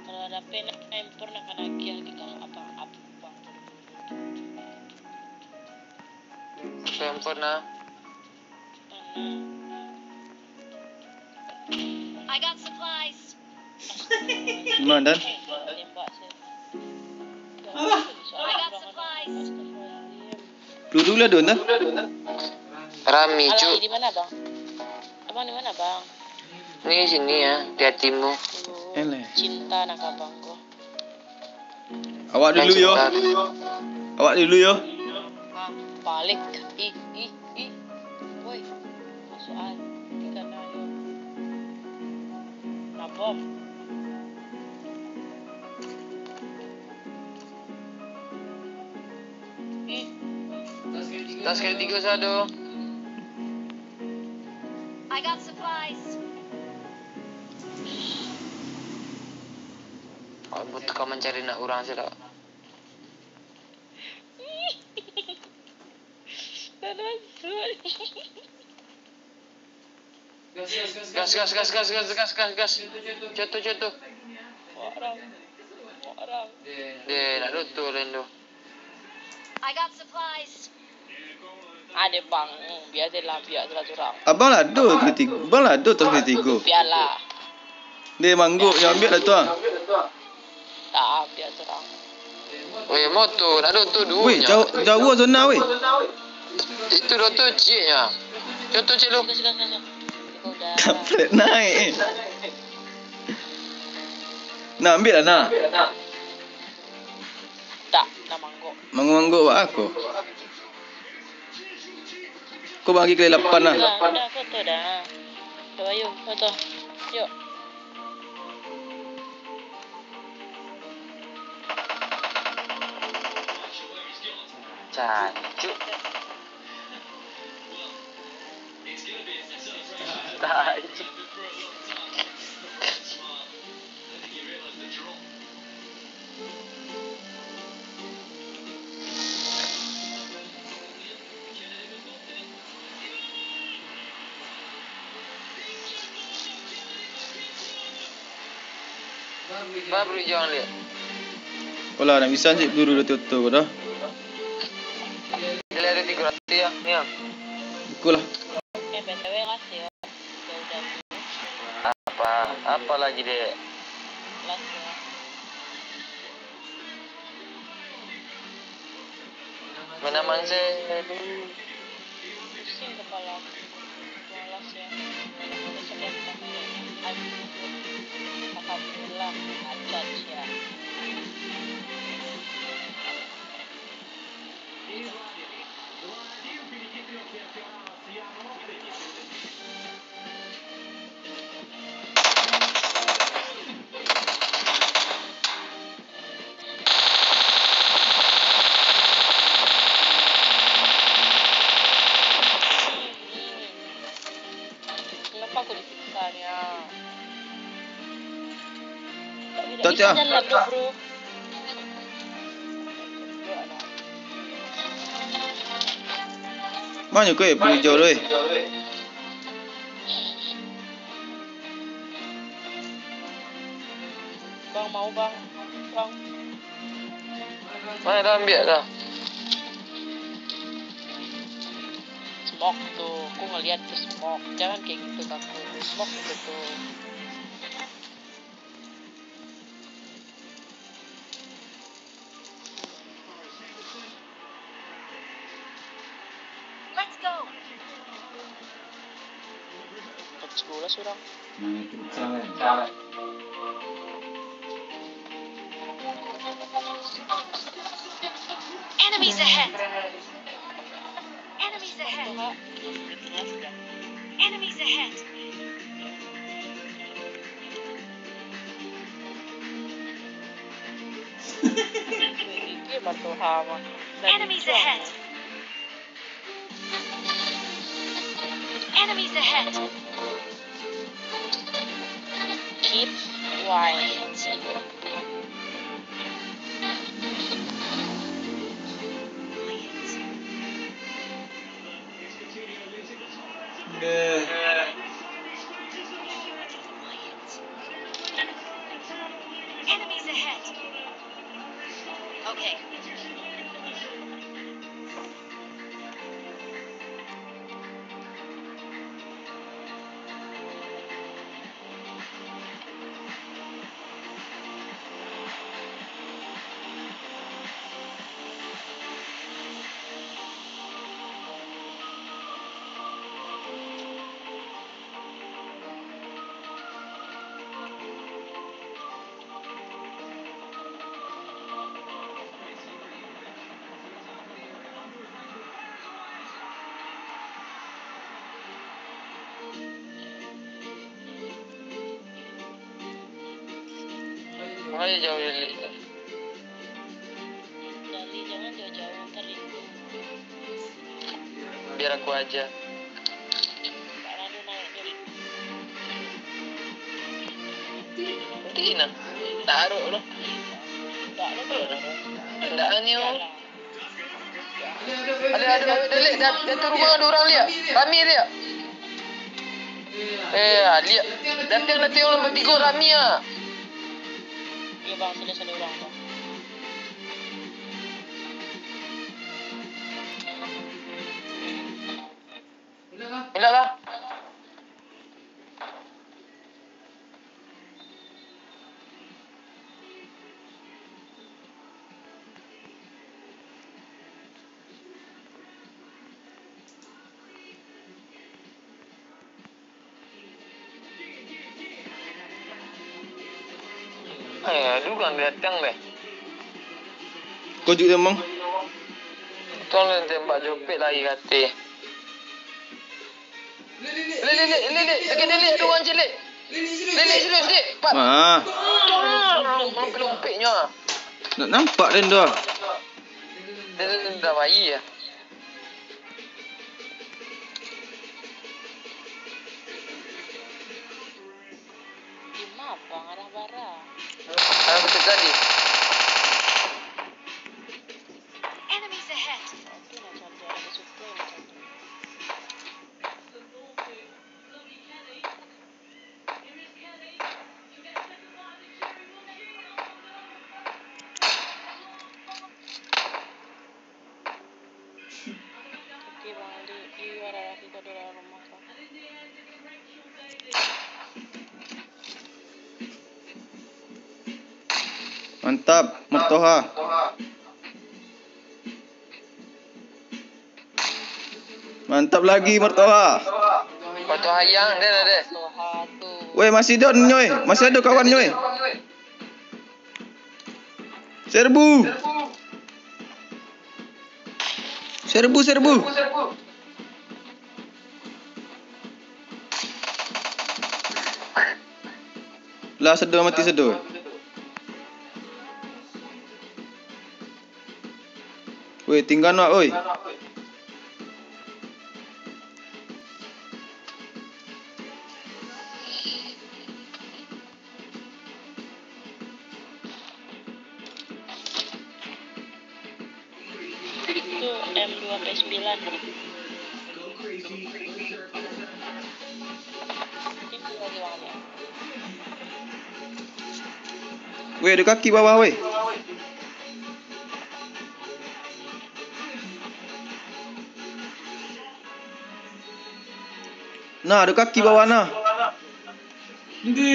Kalau ada P nak impor nak kena agiah kita apa apa. Sempurna. I got supplies. Gimana, Dan? I got supplies. Dulu lah, Don, dah. Rami, Cuk. Di mana, Bang? Abang di mana, Bang? Ni sini ya, di hatimu. Eleh. Cinta nak abang ko. Awak dulu yo. Awak dulu yo. Ah, balik. Ih, ih, ih. Woi. Masuk ai. Ikan ayo. Nabok. Ih. Tas kali tiga sado. I got supplies. Awak butuh ka mancari nak urang sado. Gas, gas, gas. Jatuh, jatuh. Deh, nak duo tu lain tu. I got supplies. Ada bang, biasalah, biasalah surang. Abang lah ado ketigo, abang lah ado tas ketigo. Biarlah. Deh, mangguk, nyo ambiak lah tu ah. Tak, ambiak surang. Weh, motor, nak duo tu duo. Weh, jauah, jauah zona, weh. Itu duo tu cieknya. Contoh cek lu. Sudah, sudah, sudah. Udah. Kampret naik. Nah, ambiak lah, nah. Tak, nak mangguk. Mangguk-mangguk buat apa? Kau bagi kali lapan lah. Dah, dah, foto dah. Yuk, ayo, foto. Yuk. Cancuk. Tai. Ba bro, jangan lihat. Olah, nak bisa cik peluru dua tigo ko dah. Dia ada tiga ratus ya, ni ya. Ikutlah. Eh, B T W kasih ya. Jauh-jauh. Apa? Apa lagi, Dek? Last ya. Manaman se dulu. Pusing kepala. Malas ya. Besok ya kita main. Aduh. Kakak bilang, aja ya. Kenapa aku disiksa ni, ah? Tak bisa jalan tu, bro. Mano ko, eh, pun hijau tu, eh? Bang, mau, Bang. Bang. Mana dah ambil dah? Smoke tu, aku ngeliat tu smoke. Jangan kayak gitu ke aku. Smoke gitu tu. Let's go. Let's go lah surang. Nah, itu salah. Enemies ahead. Enemies ahead. Enemies ahead. Enemies ahead. Enemies ahead. Keep quiet. Enemies ahead. Okay. Makanya jauh dari Dali, jangan jauh-jauh, ntar itu. Biar aku aja. Nanti nah, taruh loh. Ndak ni, oh. Ada, ada, ada, lihat, dat-, datang rumah ada orang, lihat. Rami, lihat. Eh, lihat. Datang nanti orang bertiga, rami ah. Iya, Bang, sudah, sudah orang, Bang. Elok lah. Eh, aduh, kan datang deh. Kau juga, Mang? Tolong tembak jopek lagi kata. Lek, lek, lek, lek, lek. Lagi lek, lek, dua orang je, lek. Lek, lek, serius, lek. Pat. Ah. Tolong, tolong, tolong, pelompeknya. Nak nampak dia dah. Dia, dia, dia dah bayi ya. Di ma, Bang, arah bara? Arah Bukit Gali. Enemies ahead. Oke, nak cari arah Bukit Gali, nak cari. Oke, Bang Aldi. Iyo, ado lagi ka dalam rumah ko. Mantap, Martoha. Mantap lagi, Martoha. Martoha yang, den, den. Weh, masih ado nyo, eh. Masih ado kawan nyo, eh. Serbu. Serbu, serbu. Lah, sado mati, sado. Weh, tingga nak, oi. Itu M dua P sembilan. Weh, ado kaki bawah, weh. Nah, ado kaki bawah, nah. Ndi?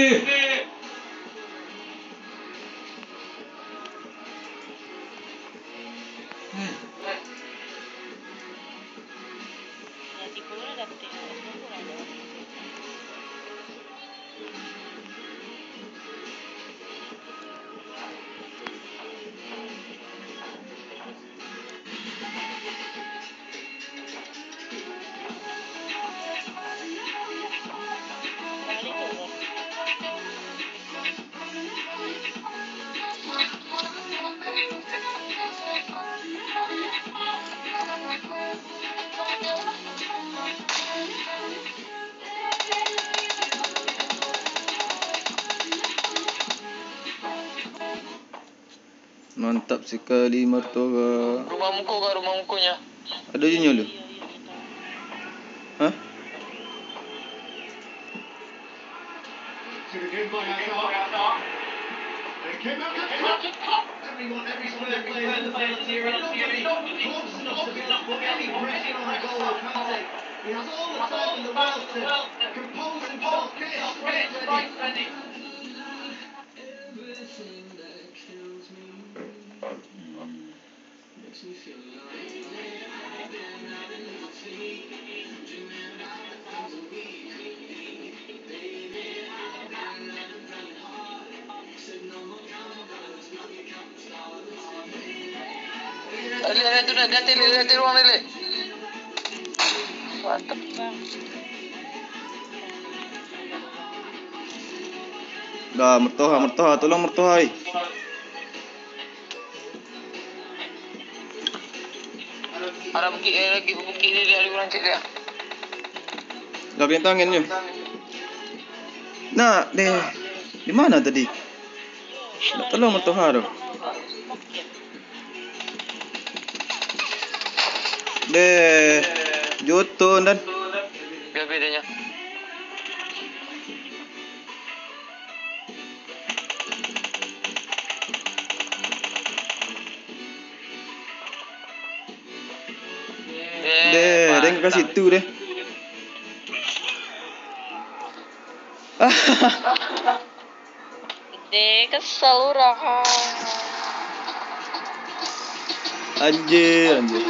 Mantap sakali, Martoha. Rumah muko ka, rumah mukonyo? Ado jo nyo lu? Hah? Lihat, lihat tu, lihat, lihat, lihat, lihat ruang ni, lihat. Mantap. Dah, Martoha, Martoha, tolong Martoha, eh. Ada bukik, eh, lagi bukik ni dari orang cek dia. Dah bintangin je. Nah, deh. Di mana tadi? Nak tolong Martoha tu. Deh, jutun dan. Biar bedanya. Deh, den ka situ deh. Deh, kesel urang. Anjir, anjir.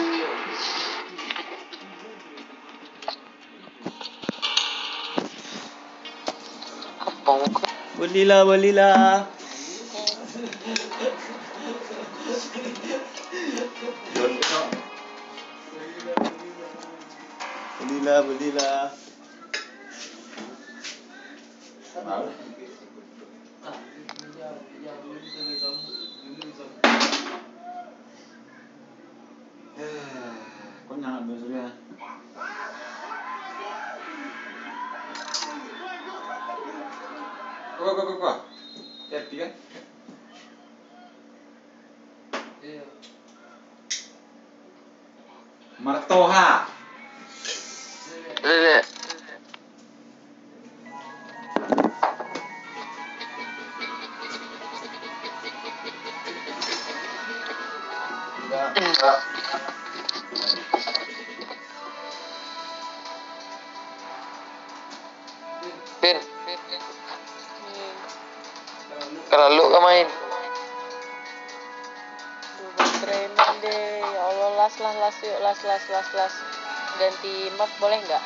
Balilah, balilah. Balilah, balilah. Kau nyangat dulu sudah. Kau, kau, kau, kau. Hati-hati, kan? Martoha. Dek. Lalu ka main. Duh, baterai mah deh. Ya Allah, las, lah, las, yuk, las, las, las, las. Ganti map boleh nggak?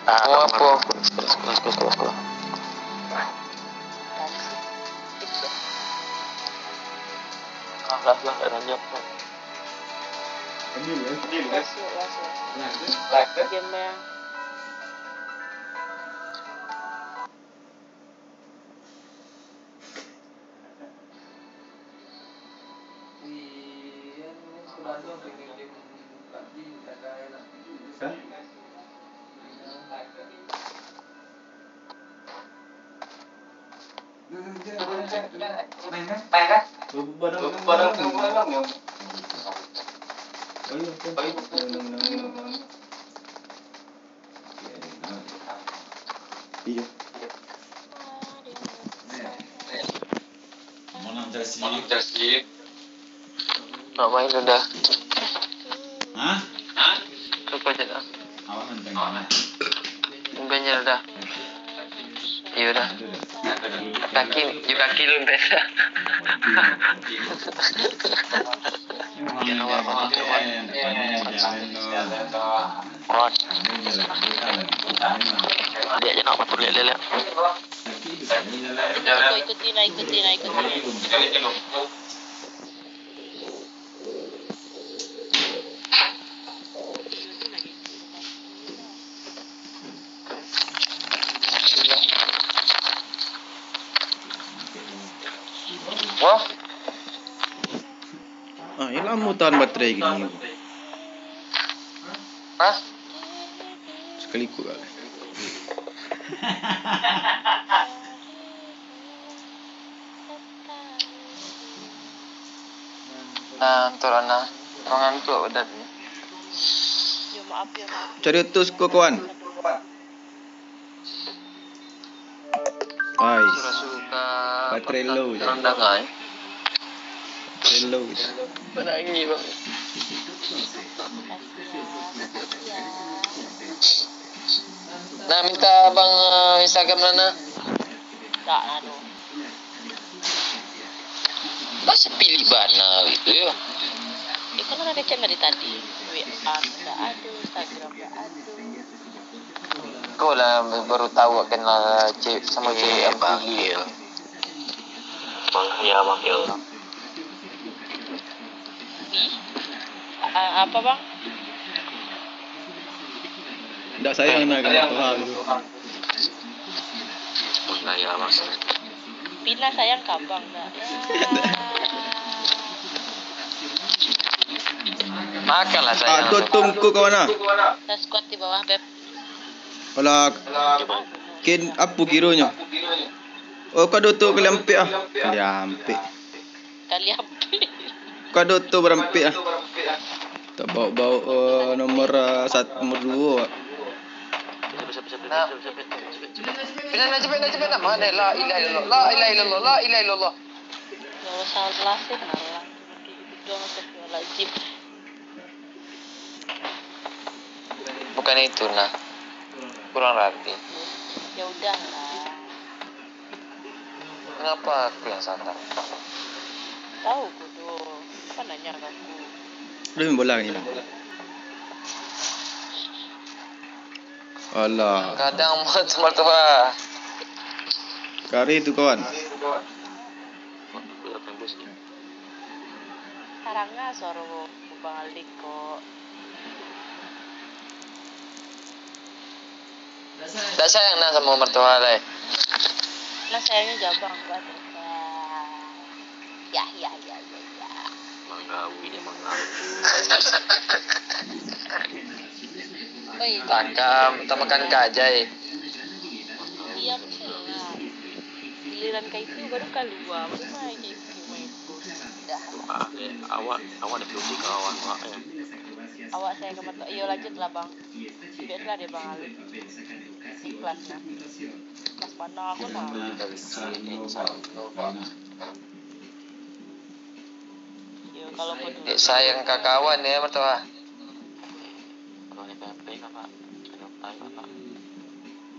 Ah, mau apa? Kelas, kelas, kelas, kelas, kelas. Las, las, las, lanjut. Las, yuk, las, las. Game yang Iyo. Monang Tasik. Nak main udah. Hah? Lupa je dah. Awak nantang mana? Bukannya udah. Iyo dah. Kaki, yo kaki lu dah. Liek je nak, liek, liek, liek. Ikuti, nah, ikuti, nah, ikuti. Wah. Ah, ini lamo tahan baterai gini. Hah? Sakali ikut lah. Nah, anturan nah. Mangantuak udah ni. Cari utus ko, kawan. Ais. Baterai low je. Baterai low je. Nah, minta abang, eh, Instagram Nana. Tak ado. Masa pilih bana gitu yo. Itu kan ada chat dari tadi. W A ndak ado, Instagram ndak ado. Kau lah baru tahu kenal cewek sama cewek yang pilih. Bang, ya, Bang, ya. Wi? A-, apa, Bang? Ndak sayang nah ka Tuhan tu. Bang, ya, Bang. Pina sayang ka Abang, ndak? Makanlah sayang. Ah, tu tungku kawan ah. Dah squat di bawah, Beb. Alah, ken apo kironyo? Oh, kado tu kali ampek ah. Kali ampek. Kali ampek. Kado tu barampek ah. Tak bawa-bawa, eh, nomor, eh, sat-, nomor duo ah. Nah. Nah, nah, cepet, nah, cepet, nah. Mana? La ilaha illallah, la ilaha illallah, la ilaha illallah. Ya Allah, salah sih, salah. Astagfirullahaladzim. Bukan itu, nah. Kurang rapi. Ya udahlah. Kenapa aku yang salah? Tahu ku tu. Apa nanya ke aku? Udah main bola ni lah. Alah. Kadang buat mertua. Kari tu kawan. Tarang ah suaro Bang Aldi ko. Ndak sayang nah samo martua lai. Lah sayangnyo jo abang, Bang. Ya, ya, ya, ya, ya. Manggawi, manggawi. Oi. Takam, tamakan kajai. Diam sajo lah. Giliran ka itu baru kalua, baru main ka itu, main itu. Dah. Ah, eh, awak, awak dah puji kawan awak, ya. Awak sayang ka martua. Iyo, lanjutlah, Bang. Biasalah dek Bang Aldi. Ikhlas, nah. Ikhlas panah aku, nah. Yo, kalau dek sayang ka kawan, ya, martua.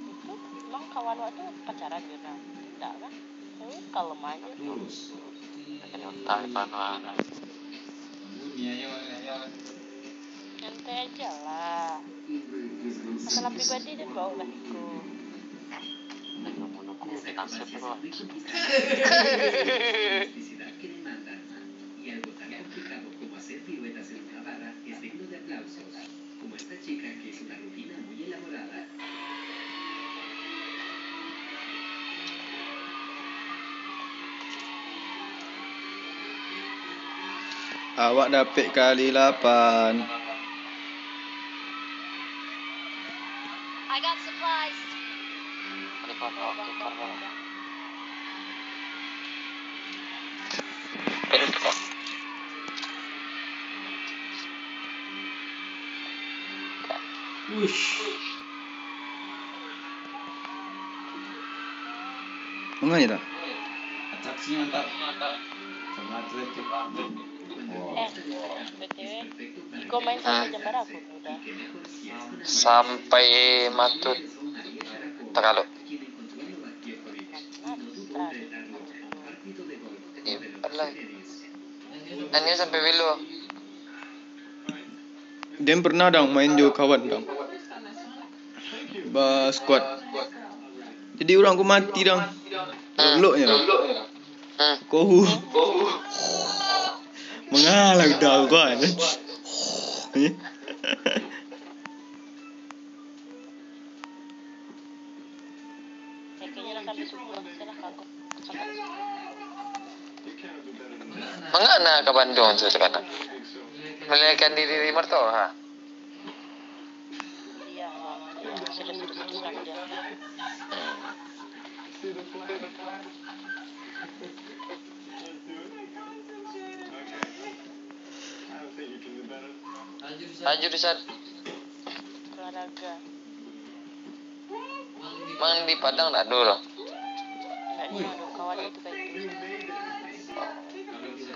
Itu, emang kawan awak tu pacaran, Bang? Ndak, kan? Kalem aja. Lurus. Santai aja lah. Masalah pribadi jan baok lah iko. Nunggu-nunggu ditaksir tu lah. Y algo tan complicado como hacer piruetas en una barra es digno de aplausos, como esta chica que hizo una rutina muy elaborada. Awak dapek kali lapan. I got supplies. Uish. Manga dah? Atraksi mantap. Sama atletik. Wow. Eh, B T W, iko main sampai jam bara ko tu dah? Sampai matut takalok. Jadi, alah. Nanya sampai bilo? Den pernah dang main jo kawan dang. Ba squad. Jadi urang ko mati dang. Eloknyo dang. Hmm. Kohu. Mangalah udah ko kan. Manga nak ka Bandung tu sakarang? Melahirkan diri di Mertoha? Lanjut, Ustaz. Olahraga. Mang di Padang ndak ado lah. Ndak ado, kawan itu kan itu.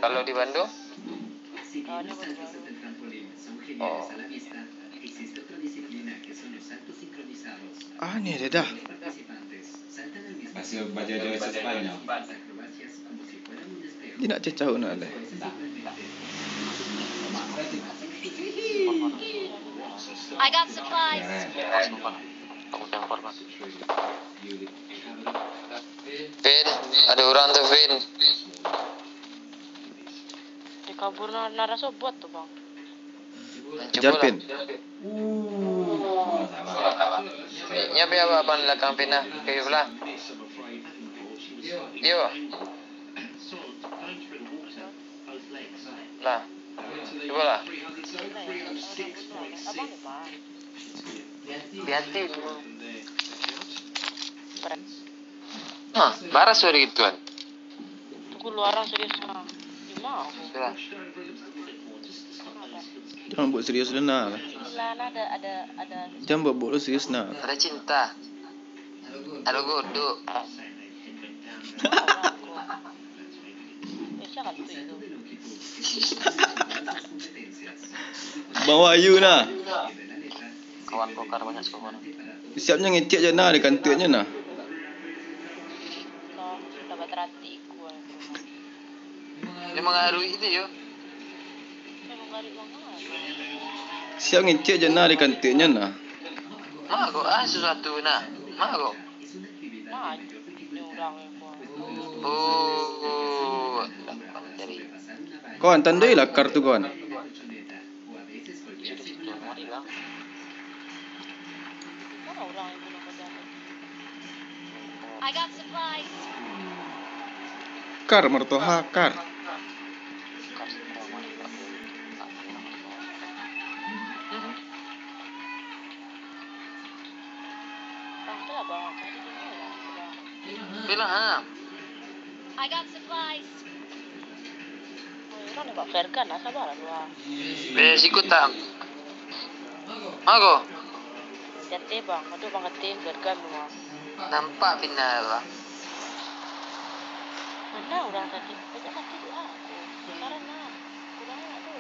Kalau di Bandung? Kawan itu di Bandung. Oh. Ah, ni ada dah. Masih belajar bahasa Spanyol. Dia nak cecah nak lah. I got supplies. Vin, ada orang tu, Vin. Dia kabur na-, naraso buat tu, Bang. Jar Pin. Nya biar abang lakang pindah ka belah. Iyo. Lah. Cubo lah. Hati-hati. Ha, bara suaro gituan. Tunggu luaran serius nah. Gimana? Sudah. Jangan buat serius dulu nah. Inilah ada, ada, ada. Jangan buat-buat lu serius nah. Ada cinta. Ada godok. Eh, siapa tu itu? Bang Wahyu nah. Kawan pokar banyak suko kawan. Siapnyo ngecek je nah, di kantuaknyo nah. Memang harus itu yo. Siap ngecek je nah, di kantuaknyo nah. Mako, ah, sesuatu nah. Mako. Oh, dari. Kawan, tandai lah kartu kawan. I got supplies. Kar, Mertoha, kar. Bilang, ha. I got supplies. Urang nembak Fergan lah, sabar lah lu ah. Eh, sikut tak? Mako? Jatih, Bang. Aduh, Bang, jatih, Fergan tu, Bang. Nampak pindah, Bang. Mana urang tadi? Banyak mati tu ah. Sekarang lah. Kurang lah tu.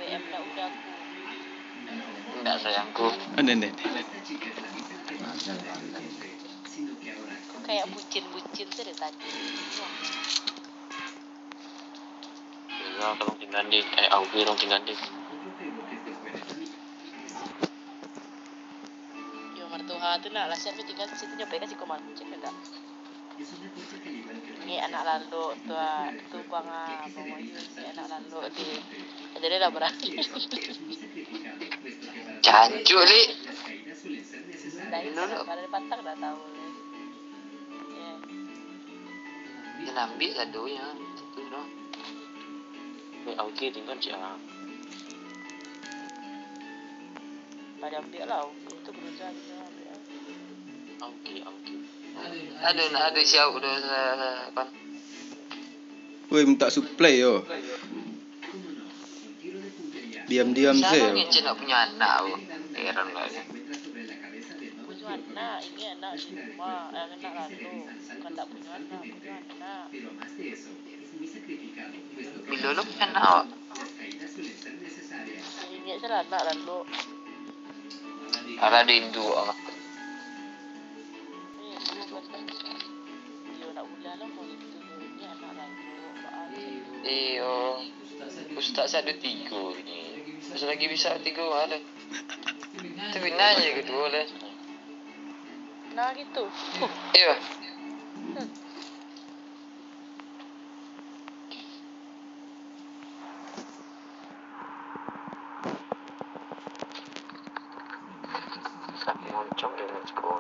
Indak, udah aku. Indak, sayangku. Ande, ande, ande. Kayak bucin-bucin tu dari tadi. Iya, tolong tinggal di, eh, Augie, tolong tinggal di. Yo, martua tu nak lah siap tinggal situ, nyampe ka siko mancing, enggak? Ni anak lalok tu, ah, tu bang, ah, bang Wahyu, ni anak lalok di, jadi lah berani. Cancuk, Lik. Dah itu, kalau dia patah dah tahu, Lik. Ya. Dia ambil satu ya, satu doang. Ni Augie tinggal siapa? Pada ambil lah, Augie tu berusaha kita ambil. Augie, Augie. Aduh, nak ada siap tu, kan. Woi, minta supply yo. Diam-diam se. Siapa ngecek nak punya anak tu? Heran lah. Punya anak, ini anak di rumah, eh, anak lalu. Bukan tak punya anak, punya anak. Bilo lo punya anak awak? Ingat se lah anak lalu. Alah, rindu awak. Iyo, nak ulah lah, mau itu, ini anak lalu. Iyo. Ustaz sado tigo ni. Masih lagi bisa tigo, ada. Tapi nanya kedua lah. Nah, gitu. Iyo. Hmm. Moncong di Meksiko.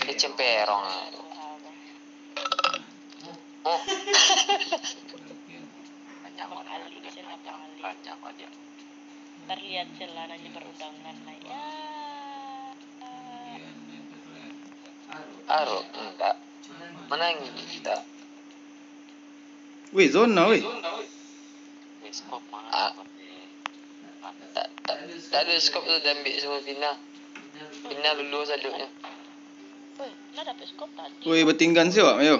Dia cemperong lah. Oh. Panjang, panjang, panjang, panjang. Terlihat celananya berundangan lah. Ya. Arok, enggak. Menangis, enggak. Wih, zona, wih. Skop mah. Ah. Tak, tak, tak ada skop tu, diambil semua Vina. Vina lulus aduknya. Weh, lah dapek skop tadi. Weh, batinggan se awak, ayo.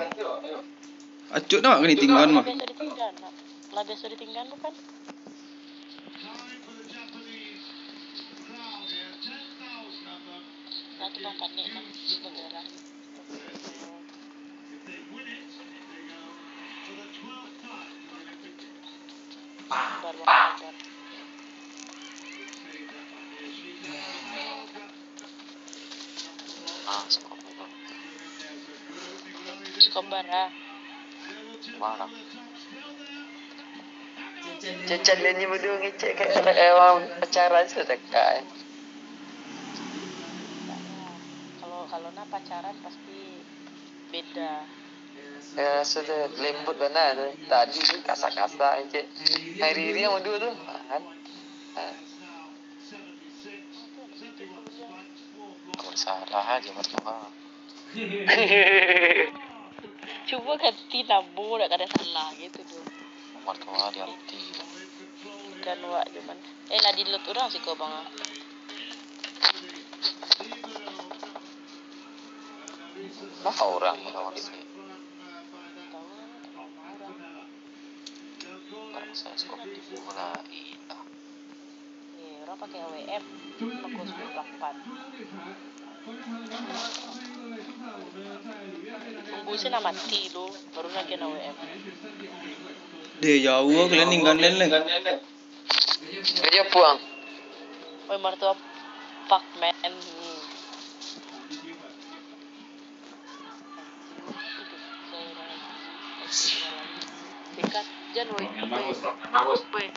Acuk nak kena tinggan mah. Lah biasa ditinggan, nak. Lah biasa ditinggan bukan? Nah, tu bang panik, nah. Sebenarnya. Baru sadar. Ah, skop. Skop bara? Bara. Cacan dia ni berdua ngecek kat, eh, orang pacaran sudah dekat, eh. Kalau, kalau nak pacaran pasti beda. Ya, sudah lembut bana tu. Tadi tu kasar-kasar, cek. Hari ni yang dua tu. Ah, kan? Ah. Kau salah aja, mertua. Cubo ganti namo, dak kada salah gitu tu. Mertua di hati. Kan wak cuman. Eh, lah di lot urang siko, bang, ah. Bah urang, urang di sini. Urang saya suka tipu lah, ilah. Eh, urang pakai A W M, bagus delapan. Tunggu se nak mati lu, baru lagi A W M. Deh, jauah kalian ninggan den leh. Kerja puang. Oi, martua Pacman. Hmm. Dekat jan, woi. Woi.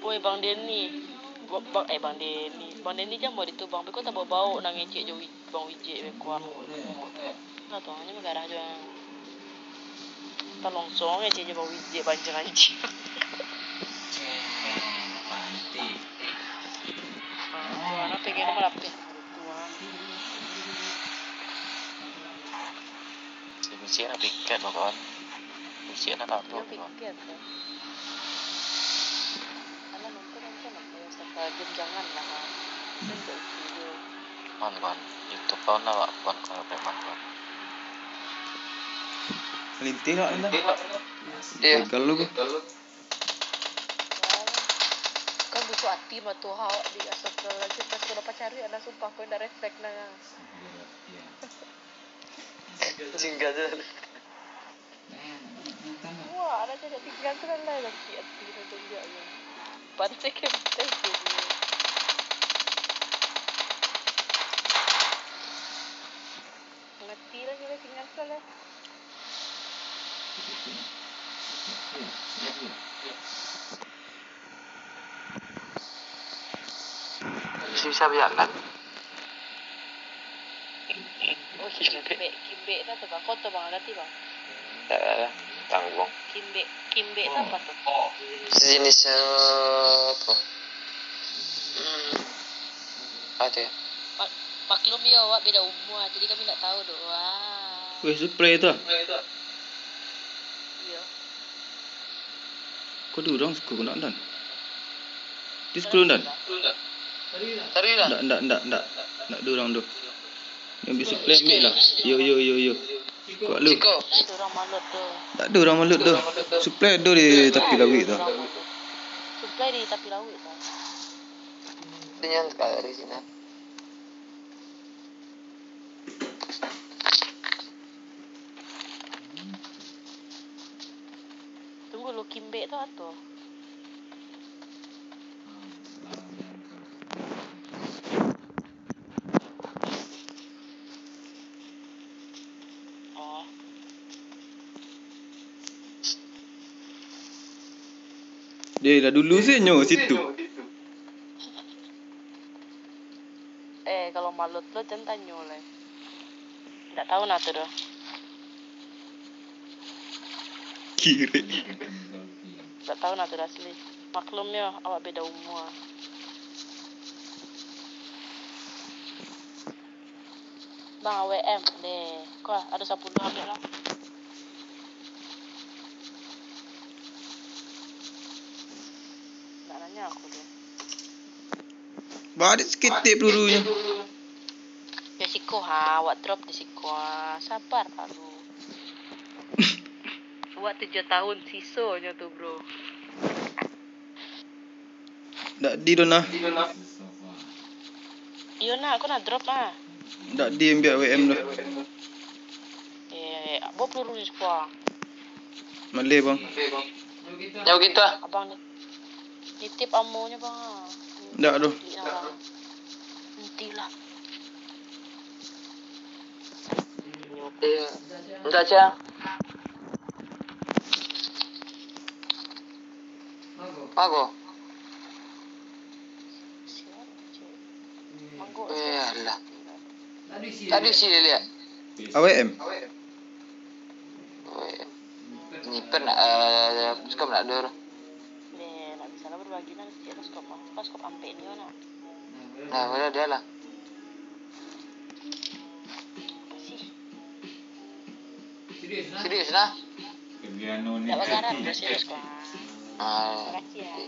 Woi, Bang Denny. Ba-, Bang, eh, Bang Denny. Bang Denny jan mau ditu, Bang. Beko tabao-bao nak ngecek jo wi-, Bang Wijek beko. Nah, tu, nyo magarah jo. Talongsong aja jo Bang Wijek, banjir-banjir. Ceng, panti. Ah, tu anak pengen malapeh. Tu, ah. Si Wijek nak piket, kawan. Wijek nak kabur, kawan. Piket, kan? Alah, nonton, nonton apa yang saka, jangan lah, ah. Kan tak video. Kawan, kawan. YouTube kawan awak, kawan, kawan, preman, kawan. Melintih awak ni dah. Iyo. Gagal lu, Bang. Kan busuk ati mah tu, awak di, astagfirullahaladzim, pas kena pacarik, anak sumpah, kau indak refleks, nah. Jingga je. Wah, anak cakap tinggal tu kan lah, sakik ati lah tunjuk je. Pansai kenteng tu dia. Mati lah, kira tinggal tu lah. Bisa, bisa bajalan. Oh, kimbek, kimbek dah tu, Bang. Kau tu, Bang, ganti, Bang. Tak ada, tanggung. Kimbek, kimbek tu apa tu? Sejenis, eh, apa? Hmm. Apa tu ya? Mak-, maklum ya, awak beda umur, jadi kami tak tahu doh. Wah. Weh, supply tu. Iya. Kok ada urang siko ko nak, Dan? Di sepuluh, Dan? Tadi lah. Ndak, ndak, ndak, ndak. Ndak ada urang tu. Yang bisi plan ambil lah. Yo, yo, yo, yo. Kuat lu. Siko. Ada urang malut tu. Ndak ada urang malut tu. Supply ada di tapi lawik tu. Supply di tapi lawik tu. Dia yang dekat dari sini. Tunggu lu, kimbek tu ato? Oh. Dia dah dulu sih nyo situ. Eh, kalau malut lo jan tanyo lai. Ndak tahu nah tu doh. Kirek. Ndak tahu nah tu doh asli. Maklum yo, awak beda umur. Bang, A W M deh. Ko, ado sapuluah ambiak lah. Nak nanya aku tu. Balik saketek pelurunyo. Di siko ha, awak drop di siko ha. Sabar lah lu. Awak tujuah tahun sisonyo tu, bro. Ndak di doh nah. Iyo nak, aku nak drop ah. Ndak di ambiak W M doh. Eh, bawa peluru ni squad. Maleh, Bang. Jauh gitu ah. Abang ni. Nitip amonyo, Bang. Ndak doh. Beli lah. Nantilah. Iya. Enggak, Cang. Bagus. Eh, alah. Tadi sih lihat. A W M. Ni kan, eh, skop nak dur. Deh, nak bisa lah berbagi nak, kecil lah skop mah. Pas skop ampek ni nak. Nah, udah dia lah. Makasih. Serius nah? Ndak bagarang, serius kok. Ah. Makasih ya.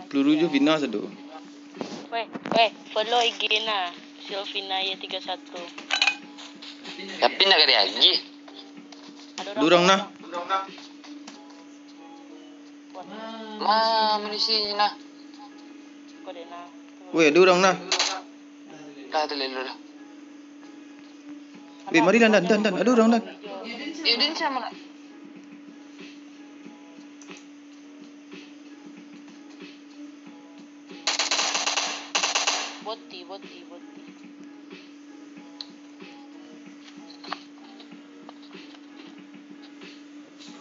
Peluru jo Vina sado. Weh, weh, follow I G nah. Silvina Y tiga satu. Tapi ndak ka diagih. Ado urang nah. Ma, munisi nah. Weh, ado urang nah. Dah, tu lalu dah. Weh, mari, Dan, Dan, Dan, Dan. Ado urang, Dan. Eh, Dan sama nak. Boti, boti, boti.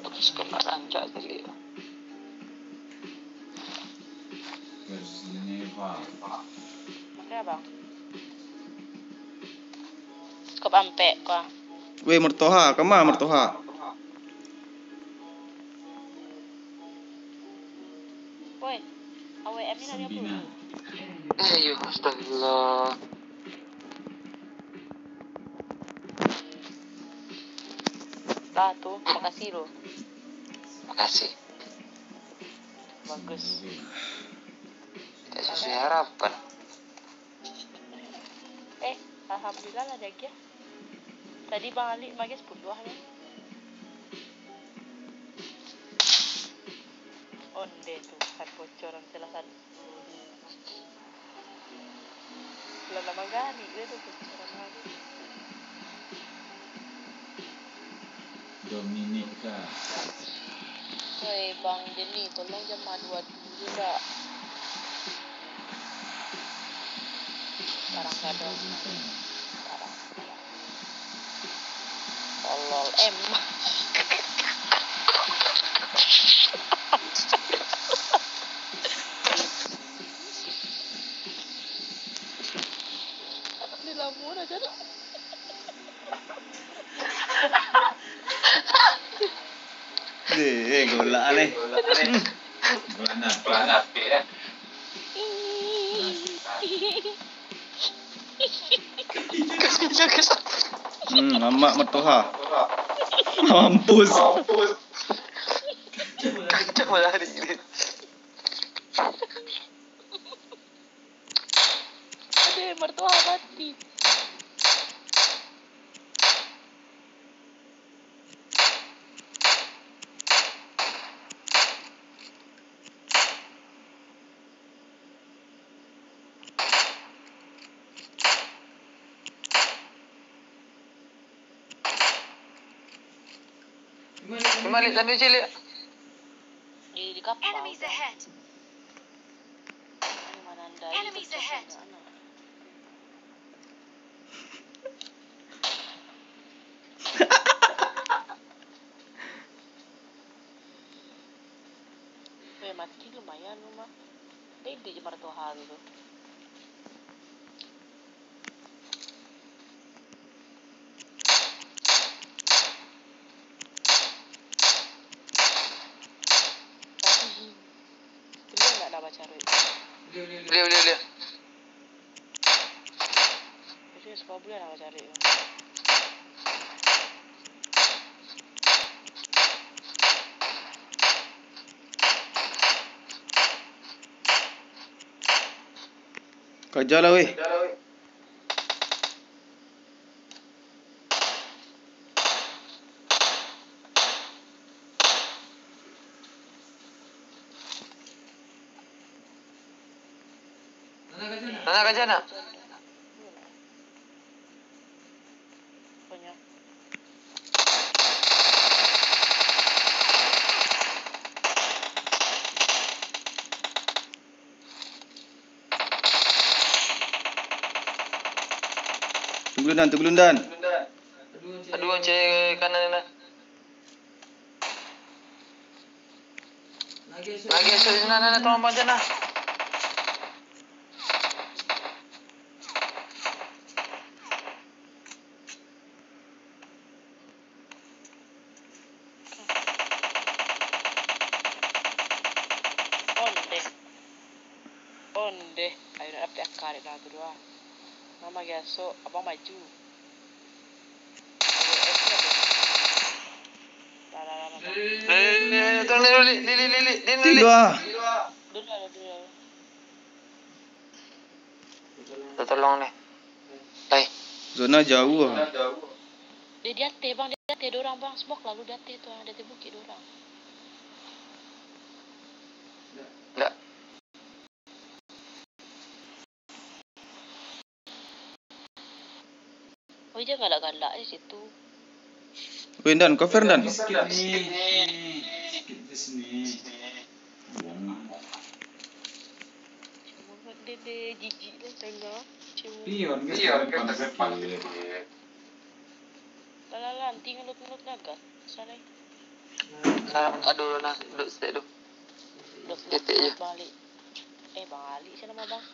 Terus kena rancak tadi. Oke, Bang. Skop ampek, kok. Weh, Murtoha, kama Murtoha? Woi, A W M ni nak diapa? Eh, yo, astagfirullah. Lah tu, makasih tu. Makasih. Bagus. Tak sesuai harapan. Eh, Alhamdulillah lah, jagiah. Tadi Bang Ali magi sapuluah ni. Onde tu, kan bocoran salah satu. Lah lama gari dia tu bocoran hari. Dominika. Woi, Bang Denny, tolong jan malu-adu dulu dak? Kadang-kadang. Tolol, em. Di lamun aja dah. Eh, golak ni. Golak ni. Golak ni. Hmm, lamak matoha. Mampus. Kacau lah ni. Aduh, mertua mati. Malik sambil cilik. Di, di kapal. Enemies ahead. Ini manandai. Enemies ahead. Weh, mati lumayan rumah. Dedek je martoha tu. Tapi, kuliah ndak nak baca duit. Boleh, boleh, boleh. Jadi, suka bulan nak baca duit. Kaja lah, weh. Anak kaja nak? Tunggu dulu, Dan, tunggu dulu, Dan. Aduh, cek kanan ni, nah. Lagi esok, nah, nah, nah, tolong bantu, nah. Onde. Onde. Ayo, nak dapek akal dek tu doh. Mama gasok, abang maju. Ayo, eh, siap, eh. Lah, lah, lah, lah, lah. Eh, eh, eh, tolong, Lili, Lili, Lili, Lili, Lili. Tidur ah. Dulu lah, dulu lah. Minta tolong ni. Lai. Zona jauah ah. Dia di ateh, Bang. Di ateh dorang, Bang. Smoke lalu di ateh tu, ah. Di ateh bukik dorang. Ndak. Oi, jan galak-galak di situ. Weh, Dan, kau fair, Dan? Sikit ni. Sikit di sini. Buang. Dia, dia jijik lah tengah. Kecewa. Pion ke? Pion ke? Depan sikit. Lah, lah, lah, nanti ngelut-ngelut naga. Salah. Nah, aduh, nah, duduk sek tu. Duduk, titik je. Balik. Eh, Bang Ali, siapa nama Bang?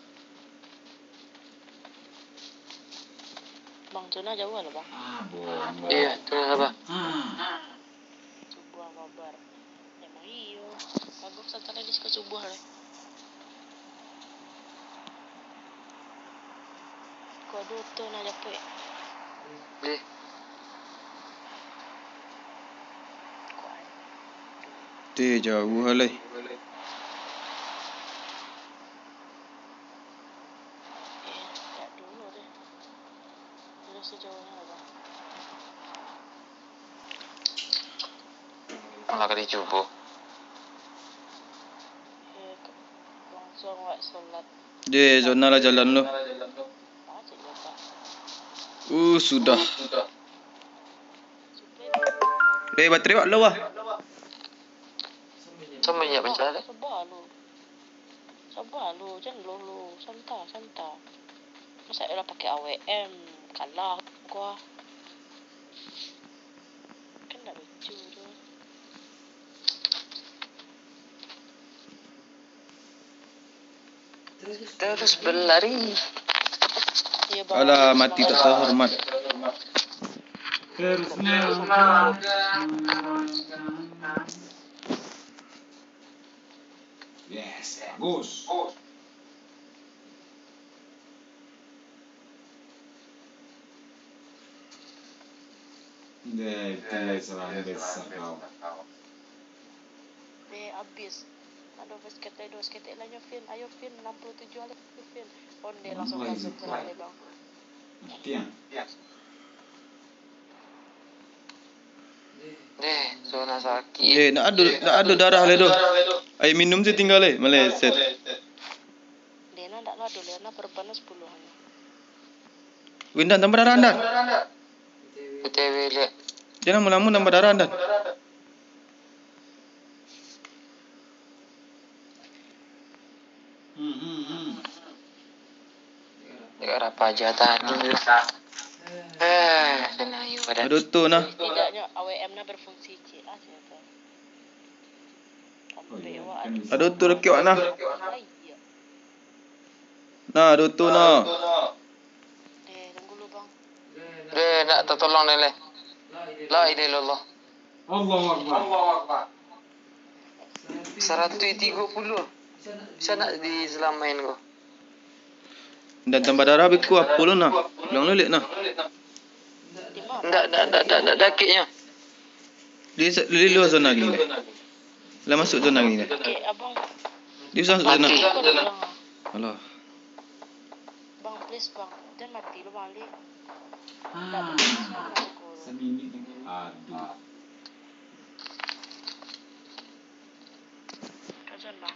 Bang, tu nah jauah lah, Bang. Ah, bohong. Iya, tu nah, Bang. Ah. Subuah kabar. Emang iyo. Bagus sekali di suka subuah lah. Kau duo tu nah japek. Deh. Teh, jauah lai. Eh, tak dulu deh. Lah ka dicubo. Yo, langsung awak solat. Deh, zona lah jalan lu. Macet je, Pak. Uh, sudah. Suplai. Eh, baterai awak low ah. Sama minyak pencah deh. Sabar lu. Sabar lu, jan lolo, santa, santa. Masa lah pakai A W M, kalah gua. Kan ndak lucu tu. Terus berlari. Iya, Bang. Alah, mati tak terhormat. Terus melangkah. Yes, bagus. Deh, itu serang desa kau. Deh, abis. Aduh, abis ketek, aduh, abis ketek lah nyo, Vin. Ayo, Vin, enam puluh tujuh alih, Vin. Onde langsung masuk ke dalam, Bang. Mati, ah. Deh, zona sakik. Eh, nak ado, nak ado darah lai doh. Aia minum tu tingga lai, maleset. Dena ndak lo ado, Lena perban sepuluh aja. Windan tambah darah, Andan. B T W lihat. Dia lamo-lamo tambah darah, Andan. Hmm, hmm, hmm. Dek rapaja tadi. Eh, senayu pada. Aduh tu nah. Setidaknya A W M nah berfungsi, cik. Ah, siapa? Sampai awak ada. Aduh tu, lekek awak nah. Ah, iya. Nah, aduh tu nah. Eh, tunggu lu, Bang. Deh, nak tatolong deh, leh. La ilaha illallah. Allahu Akbar. Saratuih tigo puluah. Bisa nak diselamain ko. Dan tambah darah biku apo lu nah? Bilang lu liek nah. Ndak, ndak, ndak, ndak, ndak dakiknyo. Di, di luar zona gini deh. Lah masuk zona gini deh. Oke, abang. Dia usah masuk zona. Mati. Alah. Bang, please, Bang. Jangan mati lu, Bang Ali. Ah, ndak boleh masuk, Bang. Seminit lagi. Aduh. Kajan, Bang.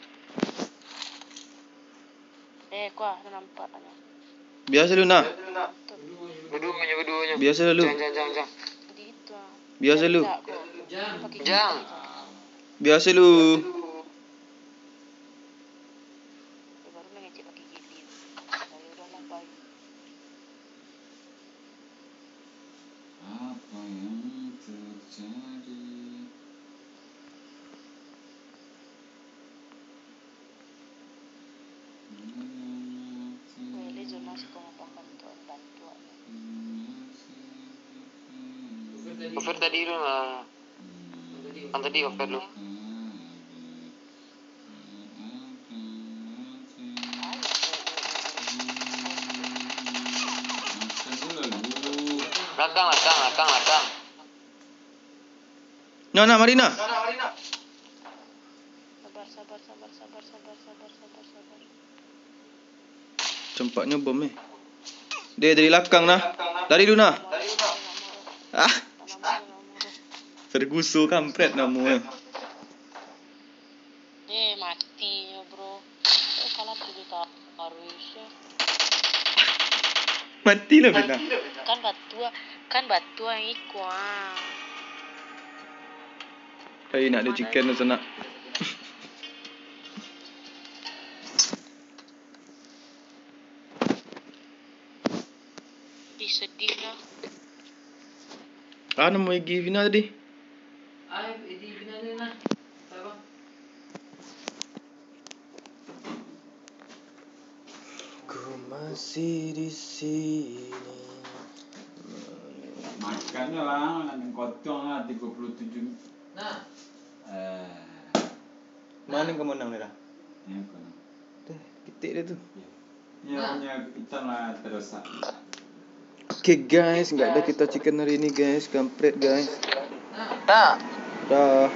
Eh, kuah, tu nampak kan. Biasa lu nah. Beduonyo, beduonyo. Biasa lu. Jang, jang, jang, jang. Di itu, ah. Biasa lu. Jang. Biasa lu. Baru mangecek pakai gigi. Saya udah lambai. Apa yang terjadi? Wele zona suko mapakan tuan bantuak. Over tadi tu lah. Kan tadi over lu. Lakang, lakang, lakang, lakang. Nah, nah, mari nah. Sabar, sabar, sabar. Campaknyo bom, eh. Deh, dari lakang nah. Lari lu nah. Ah. Ferguso kampret namonyo. Eh, mati nyo, bro. Eh, kalah tujuh taruih, yo. Mati lah, Bina. Kan batua, kan batua iko, ah. Ai, nak ado chicken tu, sanak. Ih, sedih lah. Ah, namo I G Vina tadi? Ah, I G Vina ni nah. Sabar. Ku masih di sini. Makannyo lah, nak kotong lah tigo puluah tujuh. Nah. Eh. Mano kamu nang ni lah? Yo, kamu nang. Tuh, kitik dia tu. Yo. Yo, punyo itam lah tadosak. Oke guys, nggak ada kita chicken hari ini guys, kampret guys. Nah. Dah.